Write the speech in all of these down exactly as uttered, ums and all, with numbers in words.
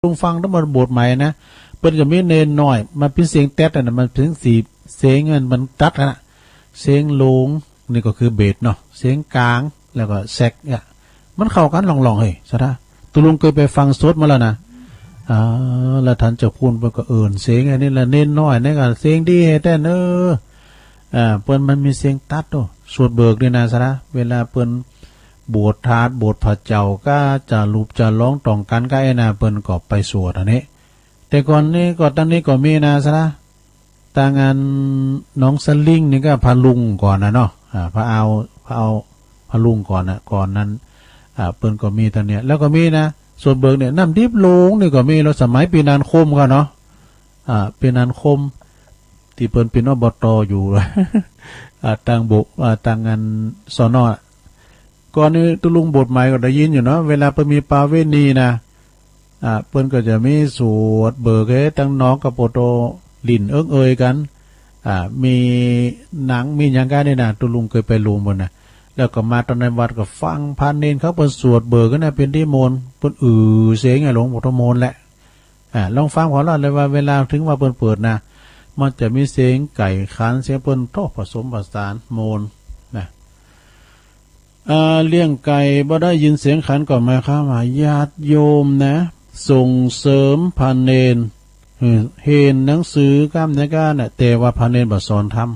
ลุงฟังต้องมาบทใหม่นะ เปิ้นก็มีเณรน้อย มันเป็นเสียงแต๊ดนะ มันเป็นเสียง เสียงมันมันตัดนะ เสียงหลวง นี่ก็คือเบสเนาะ เสียงกลาง แล้วก็แซกเนี่ย มันเข้ากันหล่องๆ เฮ้ย สะท้า ตุลุงเคยไปฟังสดมาแล้วนะ อ่า แล้วท่านเจ้าคุณเปิ้นก็เอิ้นเสียงอันนี้ละ เณรน้อยนี่ก็เสียงดีแท้เนอะ อ่า เปิ้นมันมีเสียงตัดโอ้ สวดเบิกนี่นะ สะท้า เวลาเปิ้น บวชทาส บวชพระเจ้า ก็จะรูปจะร้องต้องกันก็ไอ้นะ เปิ้นก็ไปสวดอันนี้ แต่ก่อนนี้ก็ ตั้งนี้ก็มีนะ สะท้า ตั้งอันหนองสลิงนี่ก็พระลุงก่อนนะเนาะ อ่า พระเอา พระเอา พระลุงก่อนนะ ก่อนนั้น อ่า เปิ้นก็มีตั้งเนี่ย แล้วก็มีนะ สวดเบิกเนี่ย น้ำดิบหลวงนี่ก็มีแล้ว สมัยปีนันคมเขาเนาะ อ่า ปีนันคม ที่เปิ้นเป็น อบต. อยู่ อ่า ตั้งโบ อ่า ตั้งอัน สน. ก่อนนี้ตุลุงบวชใหม่ก็ได้ยินอยู่เนาะ เวลาเปิ้นมีประเวณีนะ อ่า เปิ้นก็จะมีสวดเบิกให้ตั้งนอกกับโปโตหลิ้นเอิ้งเอยกัน อ่า มีหนังมีหยังกันนี่นะ ตุลุงเคยไปลุมเปิ้นนะ แล้วก็มาตอนในวัดก็ฟังพระเณรเขาเปิ้นสวดเบิกกันนะ เป็นที่มนต์ เปิ้นอือเสียงไงหลวงปู่ทองมนต์แหละ อ่า ลองฟังขอเล่าเลยว่าเวลาถึงว่าเปิ้นเปิดนะ มันจะมีเสียงไก่ขัน เสียงเปิ้นโต้ผสมผสานมนต์นะ อ่า เลี้ยงไก่บ่ได้ยินเสียงขันก็หมายความว่าญาติโยมนะ ส่งเสริมพระเณร เอ่อ เรียนหนังสือก้ามในก้าน่ะ แต่ว่าพระเณรบ่สอนธรรม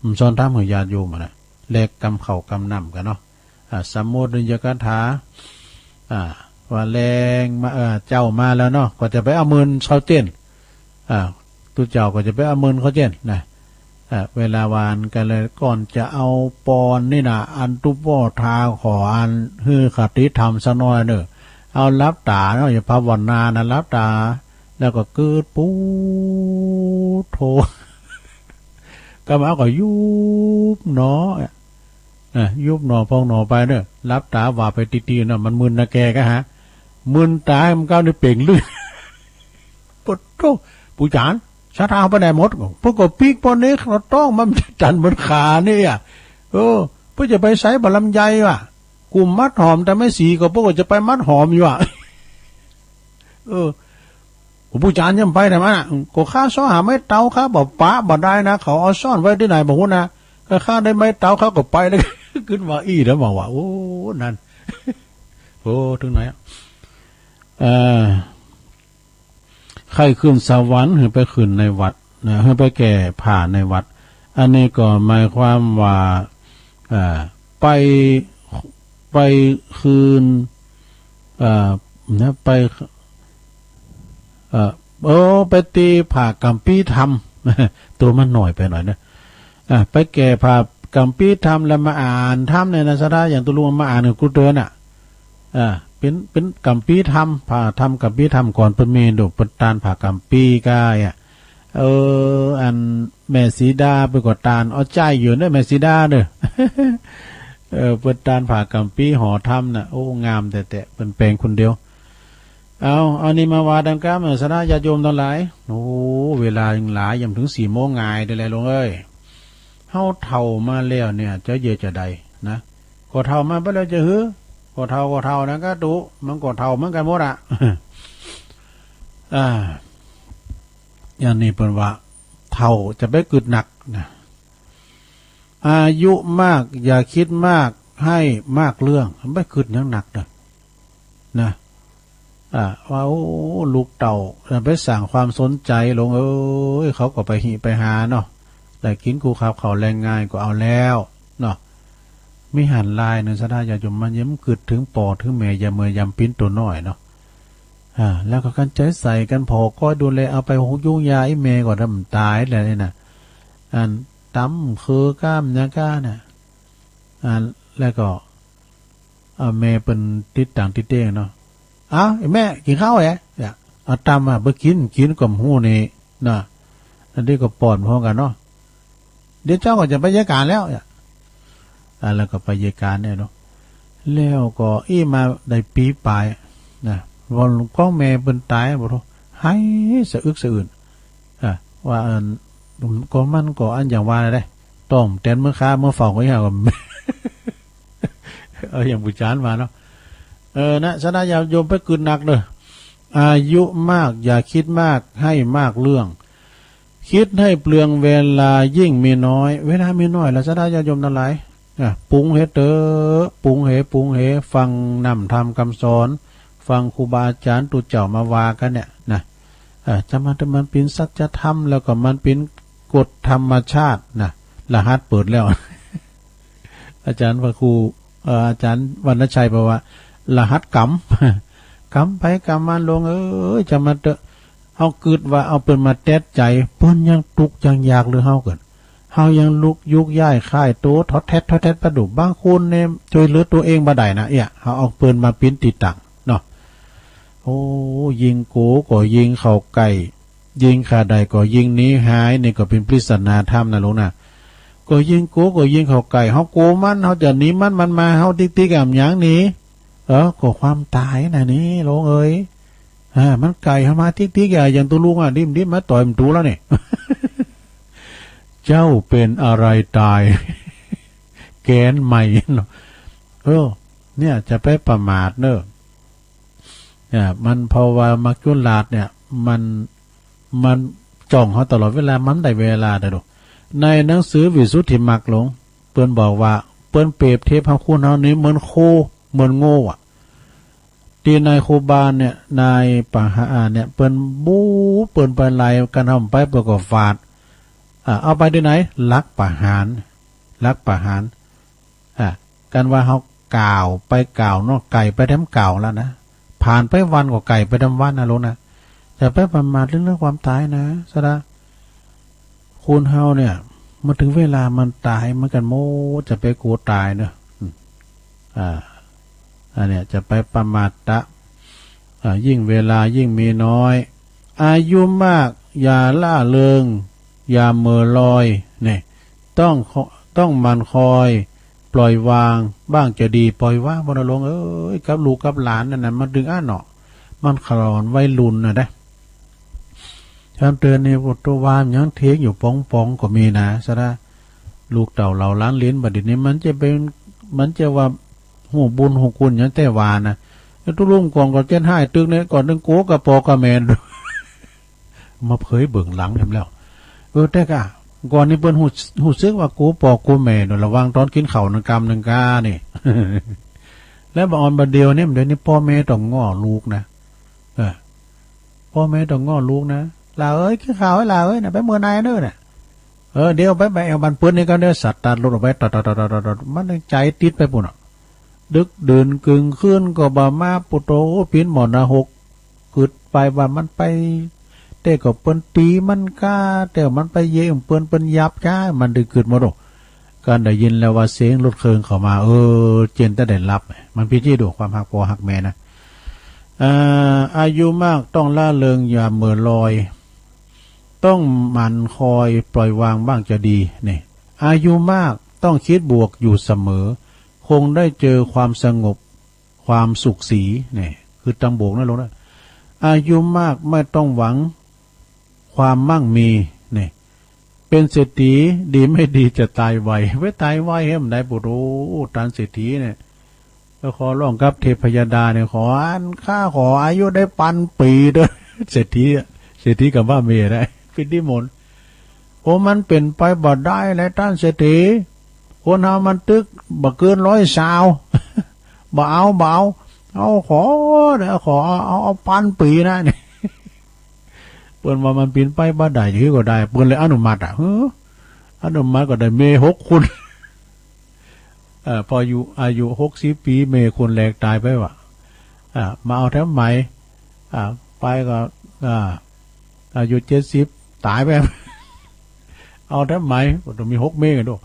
บ่สอนธรรมให้ญาติโยมอะนะ แลกกำข้าวกำน้ำกันเนาะ อ่า สมมุตินิยคาถา อ่า ว่าแลงมา เอ่อ เจ้ามาแล้วเนาะ ก็จะไปเอาเมินเขาเจ้น อ่า ตุ๊เจ้าก็จะไปเอาเมินเขาเจ้นนะ อ่า เวลาวานกันเลย ก่อนจะเอาปอนนี่นะ อันตุ๊ป้อทาขออันหื้อคติธรรมสักหน่อยเนอะ เอาหลับตาเนาะ อย่าภาวนานะ หลับตา แล้วก็กึดพุทโธ ก็มาก็ยุบหนอ อ่ะ ยุบหนอพองหนอไปเนอะ หลับตาว่าไปตีๆเนาะ มันมึนนะแกก็ฮะ มึนตาให้มันก้าวในเป่งลื่น ปะโธ่ ปู่จารย์ ศรัทธาไปไหนหมด เปิ้นก็ปิ๊กปอนนี้ เราต้องมันจันเหมือนขาเนี่ย เออ เปิ้นจะไปใส่บาลำไยว่ะ กลุ่มมัดหอมแต่ไม่สีก็เปิ้นก็จะไปมัดหอมอยู่อ่ะ เออ ปู่จารย์ยังไปไหนมาน่ะ ก็ข้าซ้อหาไม้เตา ข้าบอกปะบ่ได้นะ เขาเอาซ่อนไว้ที่ไหนบอกว่านะ ก็ข้าได้ไม้เตา ข้าก็ไปแล้ว ขึ้นมาอี้แล้วมาว่า โอ้ นั่น โอ้ ถึงไหนอะ เอ่อ ใครขึ้นสวรรค์ ให้ไปขึ้นในวัดนะ ให้ไปแก้ผ้าในวัด อันนี้ก็หมายความว่า เอ่อ ไป ไปคืน เอ่อ นะ ไป เอ่อ เออ ไปตีผ้ากัมภีร์ธรรม ตัวมันหน่อยไปหน่อยนะ อ่ะ ไปแก้ผ้ากัมภีร์ธรรมแล้วมาอ่านธรรมเนี่ยนะ ศรัทธา อย่างตุลุงมาอ่านกับกูเตือนอ่ะ อ่า เป็น เป็นกัมภีร์ธรรม ผ้าธรรมกัมภีร์ธรรม ก่อนเปิ้นมีดู เปิ้นตานผ้ากัมภีร์กายอ่ะ เออ อันแม่สีดาเปิ้นก็ตาน เอาใจอยู่เนอะ แม่สีดาเนอะ เออ เปิ้นตานผ้ากัมภีร์ห่อธรรมน่ะ โอ้ งามแต๊ๆ เปิ้นแปลงคนเดียว เอา อันนี้มาว่าดังกล้ามเนอะ ศรัทธาญาติโยมทั้งหลาย โอ้ เวลายังหลาย ยังถึงสี่โมงงายเด้อแลหลวงเอ้ย เฮาเฒ่ามาแล้วเนี่ย จะเยียะจะใดนะ ก็เฒ่ามาไปแล้วจะหือ ก็เฒ่า ก็เฒ่านะ ก็ตุ มันก็เฒ่าเหมือนกันหมดอะ อ่า อย่างนี้เปิ้นว่า เฒ่าจะไปกึดหนักนะ อายุมากอย่าคิดมาก ให้มากเรื่อง ไปกึดหยังหนักเด้อ นะ อ่า ว่า โอ้ ลูกเต้า ไปสร้างความสนใจหลวงเอ้ย เขาก็ไปหิไปหาเนาะ ได้กินกูขับข้าวแลงง่ายก็เอาแล้วเนาะ มีหั้นลายหนึ่ง ศรัทธาญาติโยม มันยังกึดถึงป้อถึงแม่ ยามเมื่อยยามปิ้นตัวน้อยเนาะ อ่า แล้วก็กันใจใส่กัน ผ่อคอยดูแล เอาไปหุงยุงยา ไอ้แม่ก็ทำตายแล้วนี่นะ อันตำคือก้ามยาก้าน่ะ อ่า แล้วก็ อ่า แม่เปิ้นติดต่างติดเต้งเนาะ อ้าว ไอ้แม่ กินข้าวแหละ เนี่ย เอาตำอ่ะ บ่กิน กินก็บ่ฮู้นี่นะ อันนี้ก็ป้อนพร้อมกันเนาะ เดี๋ยวเจ้าก็จะไปเยียะการแล้ว เนี่ย อ่า แล้วก็ไปเยียะการเนี่ยเนาะ แล้วก็อี้มาได้ปีปลายนะ วันของแม่เปิ้นตาย บ่โทษ ไห้สะอึกสะอื้น อ่ะ ว่าอัน ก็มันก็อันอย่างว่าแหละ ต้องแตนเมือค้าเมือเฝ้าก็อย่างว่า เออ อย่างปู่จารย์ว่าเนาะ เออ นะ ศรัทธาญาติโยมไปกึดหนักเด้อ อายุมากอย่าคิดมากให้มากเรื่อง คิดให้เปลืองเวลายิ่งมีน้อย เวลามีน้อยแล้วจะได้ญาติโยมทั้งหลาย อ่ะ ปรุงเหตุเถอะ ปรุงเหตุ ปรุงเหตุ ฟังนำธรรมคำสอน ฟังครูบาอาจารย์ตุ๊เจ้ามาว่ากันเนี่ยนะ เอ่อ จะมา มันเป็นสัจธรรม แล้วก็มันเป็นกฎธรรมชาตินะ รหัสเปิดแล้ว อาจารย์พระครู เอ่อ อาจารย์วรรณชัยบอกว่า รหัสกรรม กรรมไปกรรมมา หลวงเอ้ย จะมาเถอะ เฮาคิดว่าเอาเปิ้นมาแตดใจ เปิ้นยังทุกข์ยังยากหรือเฮาเกิน เฮายังลุกยุกย้ายค่ายโต ทอดแทด ทอดแทด ประดุบ บางคนเนี่ย ช่วยเหลือตัวเองบ่ได้นะ เอี้ย เฮาเอาเปิ้นมาปิ้นติดตังเนาะ โอ้ ยิงโกก็ยิงเข้าใกล้ ยิงขาใดก็ยิงหนีหาย นี่ก็เป็นปริศนาธรรมนะหลวงนะ ก็ยิงโกก็ยิงเข้าใกล้ เฮาโกมัน เฮาจะหนีมัน มันมา เฮาติ๊กๆ อ่ะ หยังหนี เออ ก็ความตายนะนี่ หลวงเอ้ย อ่า มันใกล้เฮามาติ๊กๆ อ่ะ อย่างตุ๊ลุงอ่ะ ดิ้มๆ มาต่อยมันตุ๊แล้วนี่ เจ้าเป็นอะไรตาย แกนใหม่เนาะ เออ เนี่ย จะไปประมาทเนอะ เนี่ย มันเพราะว่ามัจจุราชเนี่ย มัน มันจ้องเฮาตลอดเวลา มันได้เวลาเด้อลูก ในหนังสือวิสุทธิมรรคหลวง เปิ้นบอกว่า เปิ้นเปรียบเทียบเฮาคนเฮานี่เหมือนโค เหมือนโง่อะ ที่นายครูบาเนี่ย นายปะหาเนี่ย เปิ้นบู๊ เปิ้นไปไล่ กันเฮาไป เปิ้นก็ฟาด อ่า เอาไปที่ไหน ลักประหาร ลักประหาร อ่า กันว่าเฮาก่าวไปก่าวเนาะ ไกลไปแถมก่าวแล้วนะ ผ่านไปวันก็ไกลไปแถมวันนะหลวงนะ จะไปประมาทเรื่อง เรื่องความตายนะ สะดา คนเฮาเนี่ย เมื่อถึงเวลามันตายเหมือนกันหมด จะไปกลัวตายเนอะ อืม อ่า อันเนี้ยจะไปประมาทตะ อ่า ยิ่งเวลายิ่งมีน้อย อายุมากอย่าล่าเริง อย่าเหม่อลอย เนี่ย ต้อง ต้องหมั่นคอยปล่อยวางบ้างจะดี ปล่อยวางบ่นะหลวงเอ้ย กับลูกกับหลานนั่นน่ะ มันถึงอันเนาะ มันขลอนวัยรุ่นน่ะนะ ฉันเตือนนี่ ว่าตัววานยังเถียงอยู่ป๋องๆ ก็มีนะ สะดา ลูกเต้าเหล่าหลานเหลนบัดนี้ มันจะเป็น มันจะว่าฮู้บุญฮู้คุณหยังแต่ว่านะ แล้วตุ๊ลุงก่อนก็เจ็ดห้าตึกเนี่ย ก่อนนึงโกกับปอกับแม่ มาเผยเบื้องหลังแหมแล้ว เออ แต่กะ ก่อนนี้เปิ้นฮู้ ฮู้สึกว่าโกปอโกแม่เนาะ ระหว่างตอนกินข้าวหนึ่งกำหนึ่งกานี่ แล้วบัดอ่อนบัดเดียวเนี่ย เดี๋ยวนี้พ่อแม่ต้องง้อลูกนะ เออ พ่อแม่ต้องง้อลูกนะ หล่าเอ้ย กินข้าวให้หล่าเอ้ยนะ ไปเมือในเด้อน่ะ เออ เดี๋ยวไป ไปเอาบ้านเปิ้นนี่ก่อน เดี๋ยวสตาร์ทรถออกไป ตอดๆๆๆๆ มันใจติดไปปุ้นน่ะ ดึกดื่นกึ่งคืนก็บ่มา ปุโต ปีนหม้อหน้าหก กึดไปว่ามันไป แต่ก็เปิ้นตีมันก้า แต่มันไปเย่มเปิ้น เปิ้นหยาบจ้า มันได้กึดหมดโอ้ การได้ยินแล้วว่าเสียงรถเครื่องเข้ามา เออ เจนแต่ได้หลับ มันผิดที่ดูความฮักพ่อฮักแม่นะ อ่า อายุมากต้องละเริงอย่าเหม่อลอย ต้องหมั่นคอยปล่อยวางบ้างจะดี นี่ อายุมากต้องคิดบวกอยู่เสมอ คงได้เจอความสงบ ความสุขสี นี่ คือตังบวกนะหลวงนะ อายุมากไม่ต้องหวังความมั่งมี นี่ เป็นเศรษฐีดีไม่ดีจะตายไว ไว้ตายไวเฮ้ย มันได้ปุโต ต้านเศรษฐีเนี่ย ก็ขอร้องกับเทพยดาเนี่ย ขออันข้าขออายุได้ปันปีเด้อ เศรษฐีอะ เศรษฐีกับว่าเมียได้ เป็นนิมนต์ โอ้ มันเป็นไปบ่ได้เลยต้านเศรษฐี คนเฮามันตึกบ่เกินร้อยซาว บ่เอา บ่เอา เอาขอเด้อ ขอเอา เอา เอาปันปีนะ เนี่ย เปิ้นว่ามันเป็นไปบ่ได้ จะคือก็ได้ เปิ้นเลยอนุมัติอ่ะ เฮ้อ อนุมัติก็ได้เมียหกคน เอ่อ พออายุ อายุหกสิบปี เมียคนแรกตายไปว่ะ อ่า มาเอาแถมใหม่ อ่า ไปก็ อ่า อายุเจ็ดสิบ ตายไป เอาแถมใหม่ ก็ต้องมีหกเมียกันด้วย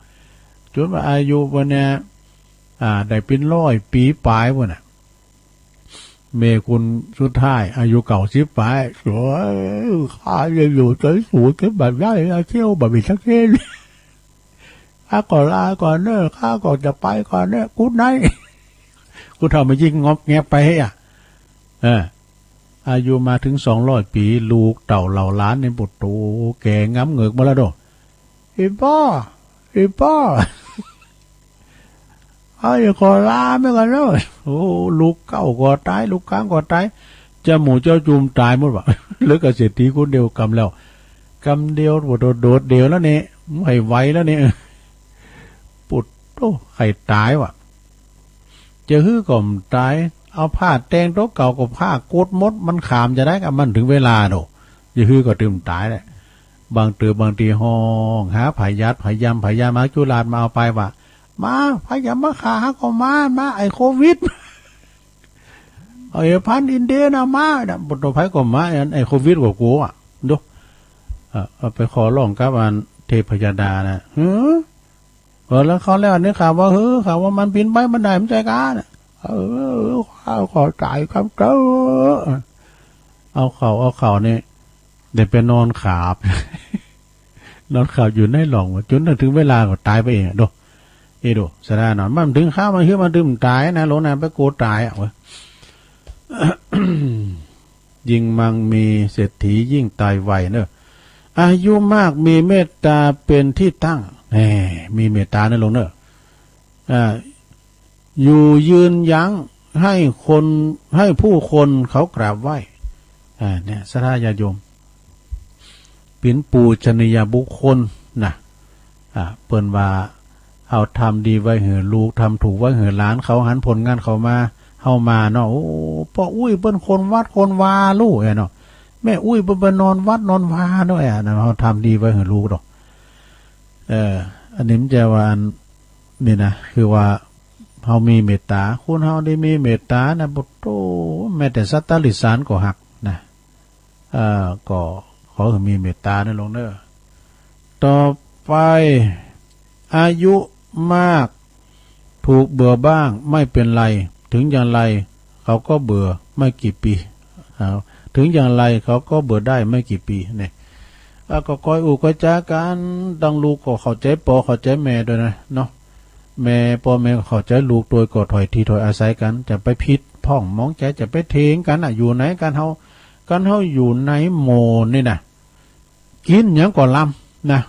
จนว่าอายุวันเนี้ย อ่า ได้เป็นร้อยปีปลายวันน่ะ เมียคนสุดท้าย อายุเก้าสิบปลาย โอ้ย ข้าจะอยู่สวยๆ จะแบบได้นะ เที่ยวแบบมีสักเที่ยว ข้าก็ลาก่อนเนอะ ข้าก็จะไปก่อนเนอะ กู๊ดไนท์ กูเฒ่ามายิ่งงอบแงบไปเฮ้ยอะ เออ อายุมาถึงสองร้อยปี ลูกเต้าเหล่าหลานนี่ปุโต แก่งำเหงือกหมดแล้วโด อีป้อ อีป้อ เอาอย่าขอลาไม่กันเนอะ โอ้ ลูกเก้าก็ตาย ลูกกลางก็ตาย เจ้าหมู่เจ้าจุมตายหมดวะ เหลือกับเศรษฐีคนเดียวกำแล้ว กำเดียว โดดๆ เดียวแล้วเนี่ย ไม่ไหวแล้วเนี่ย ปวดโอ้ ใครตายวะ จะหื้อก็บ่ตาย เอาผ้าแต่งตัวเก่าก็ผ้ากดหมด มันขามจะได้กับมันถึงเวลาโด จะหื้อก็ตื่มตายแหละ บางเตือบางทีห้องหาพยาธิพยามพยามาจุฬาชมาเอาไปว่า มาพยามมาขาหาก็มา มาไอ้โควิด ไอ้พันธุ์อินเดียนะมานะ บทตัวไผก็มา อันไอ้โควิดก็กลัว ดู เอ่อ เอาไปขอร้องกับอันเทพยดานะ หือ เออ แล้วเขาแล้วอันนี้ข่าวว่า หือ ข่าวว่ามันบินไปมันได้มันใจกล้านะ เออ ข้าขอจ่ายครับเจ้า เอาเข่า เอาเข่านี่ เดี๋ยวไปนอนขาบ นอนขาบอยู่ในหล่องวะ จนถึงเวลาก็ตายไปเองอะ ดู เอดู สาระนอน มันถึงข้าวมันหิวมันถึงตายนะ หลวงนะ ไปกลัวตายอะเว้ย ยิ่งมั่งมีเศรษฐียิ่งตายไวเนอะ อายุมากมีเมตตาเป็นที่ตั้ง แหม มีเมตตานะหลวงเนอะ อ่า อยู่ยืนยั้งให้คน ให้ผู้คนเขากราบไหว้ อ่า เนี่ย ศรัทธาญาติโยม เป็นปูชนียบุคคลนะ อ่า เปิ้นว่า เฮาทำดีไว้หื้อลูก ทำถูกไว้หื้อหลาน เขาหันผลงานเขามา เฮามาเนาะ โอ้ ป้ออุ้ยเปิ้นคนวัดคนวาลูกเอ้ยเนาะ แม่อุ้ยเปิ้นไปนอนวัดนอนวาเนาะ เอ้ยนะ เฮาทำดีไว้หื้อลูกดอก เออ อันนี้มันจะว่าอัน นี่นะ คือว่า เฮามีเมตตา คนเฮาได้มีเมตตานะ ปะโต แม้แต่สัตว์เดรัจฉานก็ฮักนะ เอ่อ ก็ขอให้มีเมตตานะหลวงเนอะ ต่อไป อายุมาก ถูกเบื่อบ้าง ไม่เป็นไร ถึงอย่างไร เขาก็เบื่อไม่กี่ปี เอา ถึงอย่างไร เขาก็เบื่อได้ไม่กี่ปี เนี่ย อ่ะ ก็คอยอู้คอยจ๋ากัน ตั้งลูกก็เข้าใจป้อเข้าใจแม่ด้วยนะ เนาะ แม่ ป้อแม่ก็เข้าใจลูกด้วย ก็ถ้อยทีถ้อยอาศัยกัน จะไปผิดพ่องหมองใจ จะไปเถียงกันน่ะ อยู่ไหนกันเฮา กันเฮาอยู่ในหมู่นี่นะ กินหยังก็ลำนะ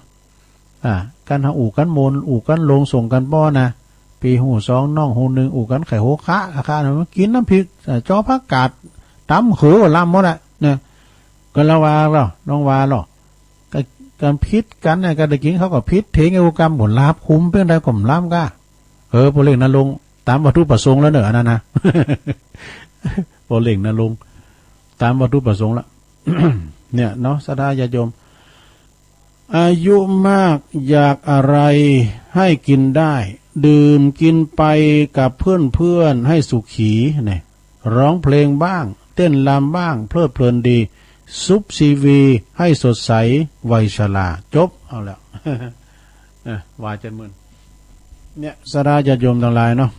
อ่า กันเฮาอู้กันโมน อู้กันลงส่งกันป้อนะ พี่ฮู้สองน้องฮู้หนึ่ง อู้กันไข่โฮคะ คะ คะ นะ กินน้ำพริก อ่า จอผักกาด ตำเขือก็ลำหมดแหละ นะ ก็ละว่าหรอ น้องว่าหรอ ก็ กันผิดกันเนี่ย ก็ได้กินเขาก็ผิด เถียงกันอู้กำบ่ลาบคุ้มเพียงใดก็บ่ลำก้า เออ ป้อเล็งนรงค์ ตามวัตถุประสงค์แล้วเนอะ อันนั้นนะ ป้อเล็งนรงค์ ตามวัตถุประสงค์ละ เนี่ยเนาะ ศรัทธาญาติโยม อายุมากอยากอะไรให้กินได้ ดื่มกินไปกับเพื่อนๆ ให้สุขี เนี่ย ร้องเพลงบ้าง เต้นรำบ้าง เพลิดเพลินดี ซุบซีวีให้สดใสวัยชรา จบ เอาแล้ว เอ้อ ว่าจั่นมื้อ เนี่ย ศรัทธาญาติโยมตังหลายเนาะ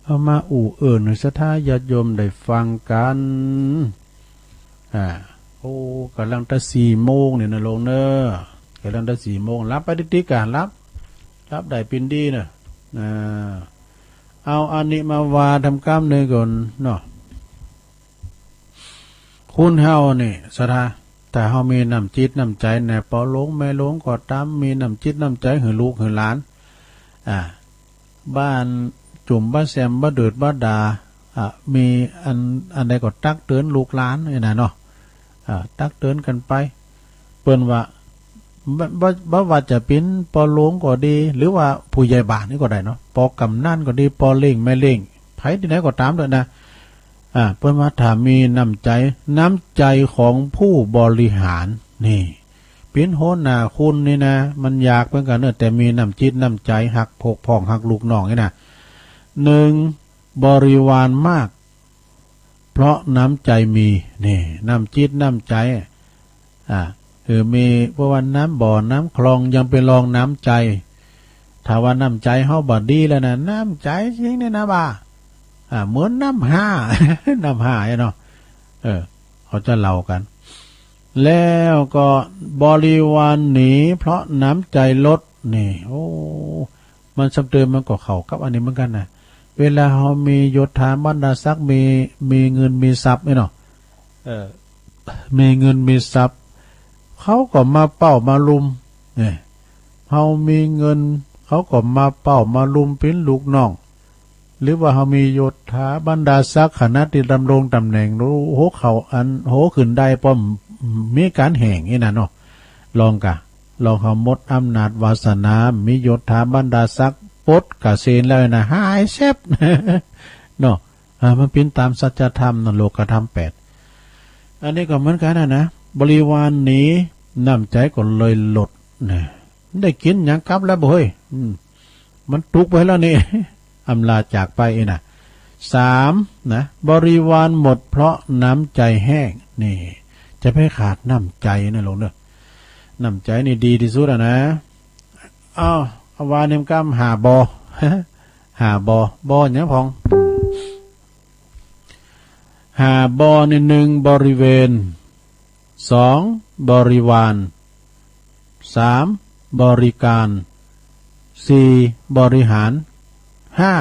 เอามาอู้เอิ้นให้ศรัทธาญาติโยมได้ฟังกัน อ่า โอ้ ก่ำลังตะสี่โมงเนี่ยนะหลวงเนอะ ก่ำลังตะสี่โมง หลับไปติ๊กๆ ก่อน หลับ หลับได้ปินดีเนอะ อ่า เอาอันนี้มาว่าทำกำหนึ่งก่อนเนาะ คนเฮานี่ ศรัทธา ถ้าเฮามีน้ำจิตน้ำใจแน่ ป้อหลวงแม่หลวงก็ต๋าม มีน้ำจิตน้ำใจหื้อลูกหื้อหลาน อ่า บ่จุ่มบ่แซม บ่เดือดบ่ดา อ่า มีอัน อันใดก็ตักเตือนลูกหลานนี่นะเนาะ อ่า ตักเตือนกันไป เปิ้นว่า บ่ บ่ บ่ว่าจะเป๋นป้อหลวงก็ดี หรือว่าผู้ใหญ่บ้านนี่ก็ได้เนาะ ป้อกำนันก็ดี ป้อเล็งแม่เล็ง ใผตี้ไหนก็ต๋ามเถอะนะ อ่า เปิ้นว่าถ้ามีน้ำใจ น้ำใจของผู้บริหารนี่ เป๋นหัวหน้าคนนี่นะ มันยากเหมือนกันเนอะ แต่มีน้ำจิตน้ำใจฮักพวกพ้องฮักลูกน้องนี่นะ หนึ่ง บริวารมาก เพราะน้ำใจมี นี่ น้ำจิตน้ำใจ อ่า คือมี เพราะว่าน้ำบ่อน้ำคลองยังไปรองน้ำใจ ถ้าว่าน้ำใจเฮาบ่ดีแล้วนะ น้ำใจจริงเนี่ยนะบ่า อ่า เหมือนน้ำห้า น้ำห้าเนาะ เออ เขาจะเล่ากัน แล้วก็บริวารหนีเพราะน้ำใจลด นี่ โอ้ มันซ้ำเติมมันก็เข้ากับอันนี้เหมือนกันนะ เวลาเฮามียศถาบรรดาศักดิ์ มี มีเงินมีทรัพย์เนี่ยเนาะ เออ มีเงินมีทรัพย์ เขาก็มาเป้ามาลุม เนี่ย เฮามีเงิน เขาก็มาเป้ามาลุมเป๋นลูกน้อง หรือว่าเขามียศถาบรรดาศักดิ์ขนาดที่ดำรงตำแหน่งรู้หัวเขาอันหัวขึ้นได้ป้อมมีการแห่งนี่นะเนาะ ลองกะ ลองเขาหมดอำนาจวาสนา มียศถาบรรดาศักดิ์ปลดเกษียณแล้วนะ หายแซบ เนาะ อ่า มันเป็นตามสัจธรรมนะ โลกธรรมแปด อันนี้ก็เหมือนกันนะนะ บริวารหนี น้ำใจก็เลยลดนะ ได้กินหยังกลับแล้วบ่เฮ้ย อืม มันตุกไปแล้วนี่ อำลาจากไปอีกนะ สาม นะ บริวารหมดเพราะน้ำใจแห้ง นี่ จะไปขาดน้ำใจนะลุงเนอะ น้ำใจนี่ดีที่สุดอะนะ อ้าว เอาว่าเนมกำห้าบอ ห้าบอ บอหยังพอง ห้าบอนี่ หนึ่ง บริเวณ สอง บริวาร สาม บริการ สี่ บริหาร ห้า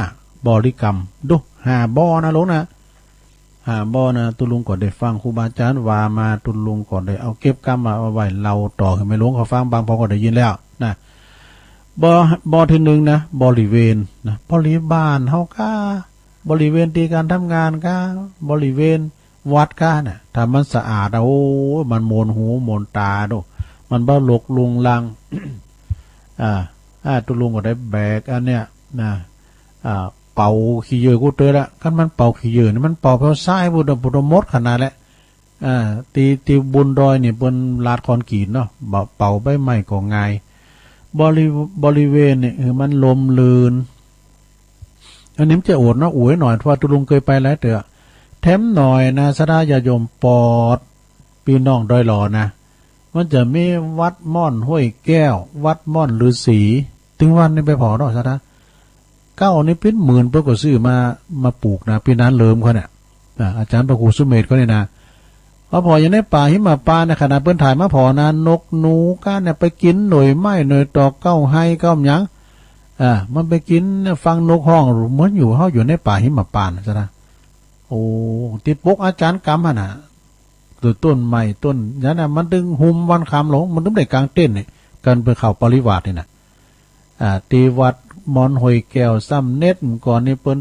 บริกรรม ดู ห้าบอนะลุงนะ ห้าบอนะ ตุ๊ลุงก็ได้ฟังครูบาอาจารย์ว่ามา ตุ๊ลุงก็ได้เอาเก็บกำมาเอาไว้เล่าต่อให้แม่หลวงเขาฟัง บางพอก็ได้ยินแล้วนะ บอ บอที่หนึ่งนะ บริเวณนะ บริบาลเฮาก้า บริเวณที่การทำงานก้า บริเวณวัดก้าน่ะ ถ้ามันสะอาดอะ โอ้ มันโมนหูโมนตาดู มันบ่รกรุงรัง อ่า อ่า ตุ๊ลุงก็ได้แบกอันเนี้ยนะ อ่า เป่าขี้เยอะกูเตอละ คันมันเป่าขี้เยอะนี่ มันเป่าแผวซ้ายพุ้น พุ้นหมดขนาดแหละ อ่า ตี ตีบุญดอยนี่ เปิ้นลาดคอนกรีตเนาะ เป่า เป่าใบไม้ก็ง่าย บริ บริเวณนี่ คือมันลมลื่น อันนี้มันจะอวดเนาะ อวยหน่อย เพราะว่าตุ๊ลุงเคยไปหลายเตื้อ แถมหน่อยนะ ศรัทธาญาติโยม ปอด พี่น้องดอยหล่อนะ มันจะมีวัดม่อนห้วยแก้ว วัดม่อนฤาษี ถึงวันนี้ไปผ่อเนาะ ศรัทธา เก้านี่เป็นหมื่น เปิ้นก็ซื้อมา มาปลูกนะ พี่นานเหลิมเขาเนี่ย อ่า อาจารย์พระครูสุเมธเขาเนี่ยนะ มาผ่ออยู่ในป่าหิมพานต์นะ ขนาดเปิ้นถ่ายมาผ่อนะ นกหนูก้าเนี่ยไปกินหน่วยไม้หน่วยตอกเก้าไฮเก้าหยัง อ่า มันไปกินฟังนกฮ้อง เหมือนอยู่ เฮาอยู่ในป่าหิมพานต์นะ ศรัทธา โอ้ ที่ปกอาจารย์กำหั่นน่ะ ต้น ต้นไม้ ต้นหยังน่ะ มันถึงหุมวันค่ำลง มันถึงได้กางเต็นท์นี่ กันไปเข้าปริวาสนี่นะ อ่า ที่วัดม่อนห้วยแก้วซ้ำเน็ตก่อนนี่เปิ้น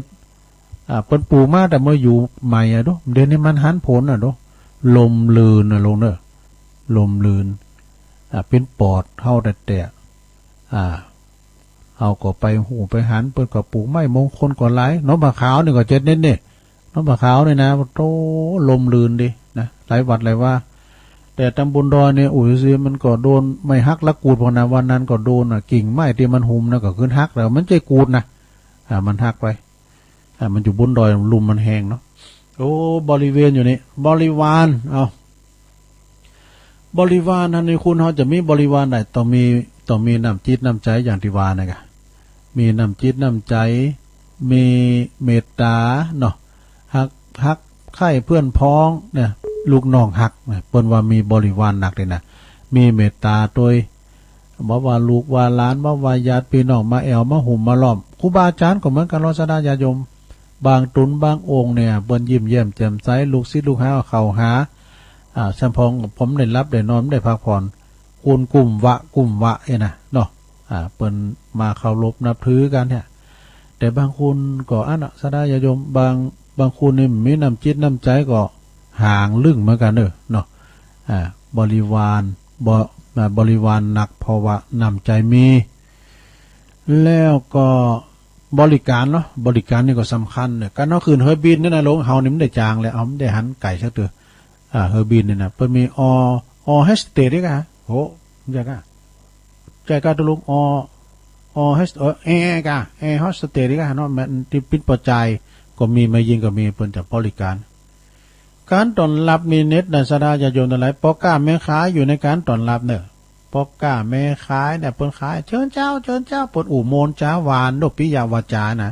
อ่า เปิ้นปลูกมาแต่เมื่ออยู่ใหม่อะดู เดี๋ยวนี้มันหันผลอะดู ลมลื่นอะลุงเนอะ ลมลื่น อ่า เป็นปอดเฮาแต่ๆ อ่า เฮาก็ไปฮู้ไปหัน เปิ้นก็ปลูกไม้มงคลก็หลาย หนองผาขาวนี่ก็เจ็ดเน็ตนี่ หนองผาขาวนี่นะ โต ลมลื่นดีนะ หลายวัดหลายวา แต่ตำบลดอยนี่ อุ้ย สิมันก็โดนไม้หักละกูดพอนะ วันนั้นก็โดนน่ะ กิ่งไม้ที่มันหุมนะ ก็ขึ้นหักแล้ว มันใจ้กูดนะ อ่า มันหักไป อ่า มันอยู่บนดอย ลมมันแฮงเนาะ โอ้ บริเวณอยู่นี่ บริวาร เอา บริวารนั่นนี่ คุณเฮาจะมีบริวารได้ ต้องมี ต้องมีน้ำจิตน้ำใจอย่างที่ว่านะกะ มีน้ำจิตน้ำใจ มีเมตตาเนาะ ฮัก ฮักใคร่เพื่อนพ้องเนี่ย ลูกน้องฮักเนี่ย เปิ้นว่ามีบริวารหนักเลยนะ มีเมตตาโตย บ่ว่าลูกว่าหลาน บ่ว่าญาติพี่น้องมาแอ่วมาหุ้มมาล้อม ครูบาอาจารย์ก็เหมือนกัน ศรัทธาญาติโยม บางตนบางองค์เนี่ย เปิ้นยิ้มแย้มแจ่มใส ลูกศิษย์ลูกหาเข้าหา อ่า สำพองผมได้หลับได้นอนได้พักผ่อน คุณกุมวะ กุมวะเนี่ยนะเนาะ อ่า เปิ้นมาเคารพนับถือกันเนี่ย แต่บางคนก็อันน่ะ ศรัทธาญาติโยม บาง บางคนนี่มีน้ำจิตน้ำใจก็ห่างลึ่งเหมือนกันเด้อเนาะ อ่า บริวาร บ- อ่า บริวารหนัก เพราะว่าน้ำใจมี แล้วก็บริการเนาะ บริการนี่ก็สำคัญเนี่ย การเอาขึ้นเฮอบินเนี่ยนะ ลงเฮานี่มันได้จางแล้ว เอามันได้หันไก่สักตัว อ่า เฮอบินเนี่ยนะ เปิ้นมีออ ออโฮสเตสนี่กะ โห ใจ้กะ ใจ้กะ ตุ๊ลุง ออ ออโฮส- เออ แอร์กะ แอร์โฮสเตสนี่กะเนาะ มันที่ปิดปอจายก็มี มายิงก็มี เปิ้นจะบริการ การต้อนรับนี่เน็ตนะ ศรัทธาญาติโยมทั้งหลาย พ่อค้าแม่ขายอยู่ในการต้อนรับเนอะ พ่อค้าแม่ขายเนี่ย เปิ้นขาย เชิญเจ้า เชิญเจ้า เปิ้นอู้โมนจาหวาน โดยปิยวาจานะ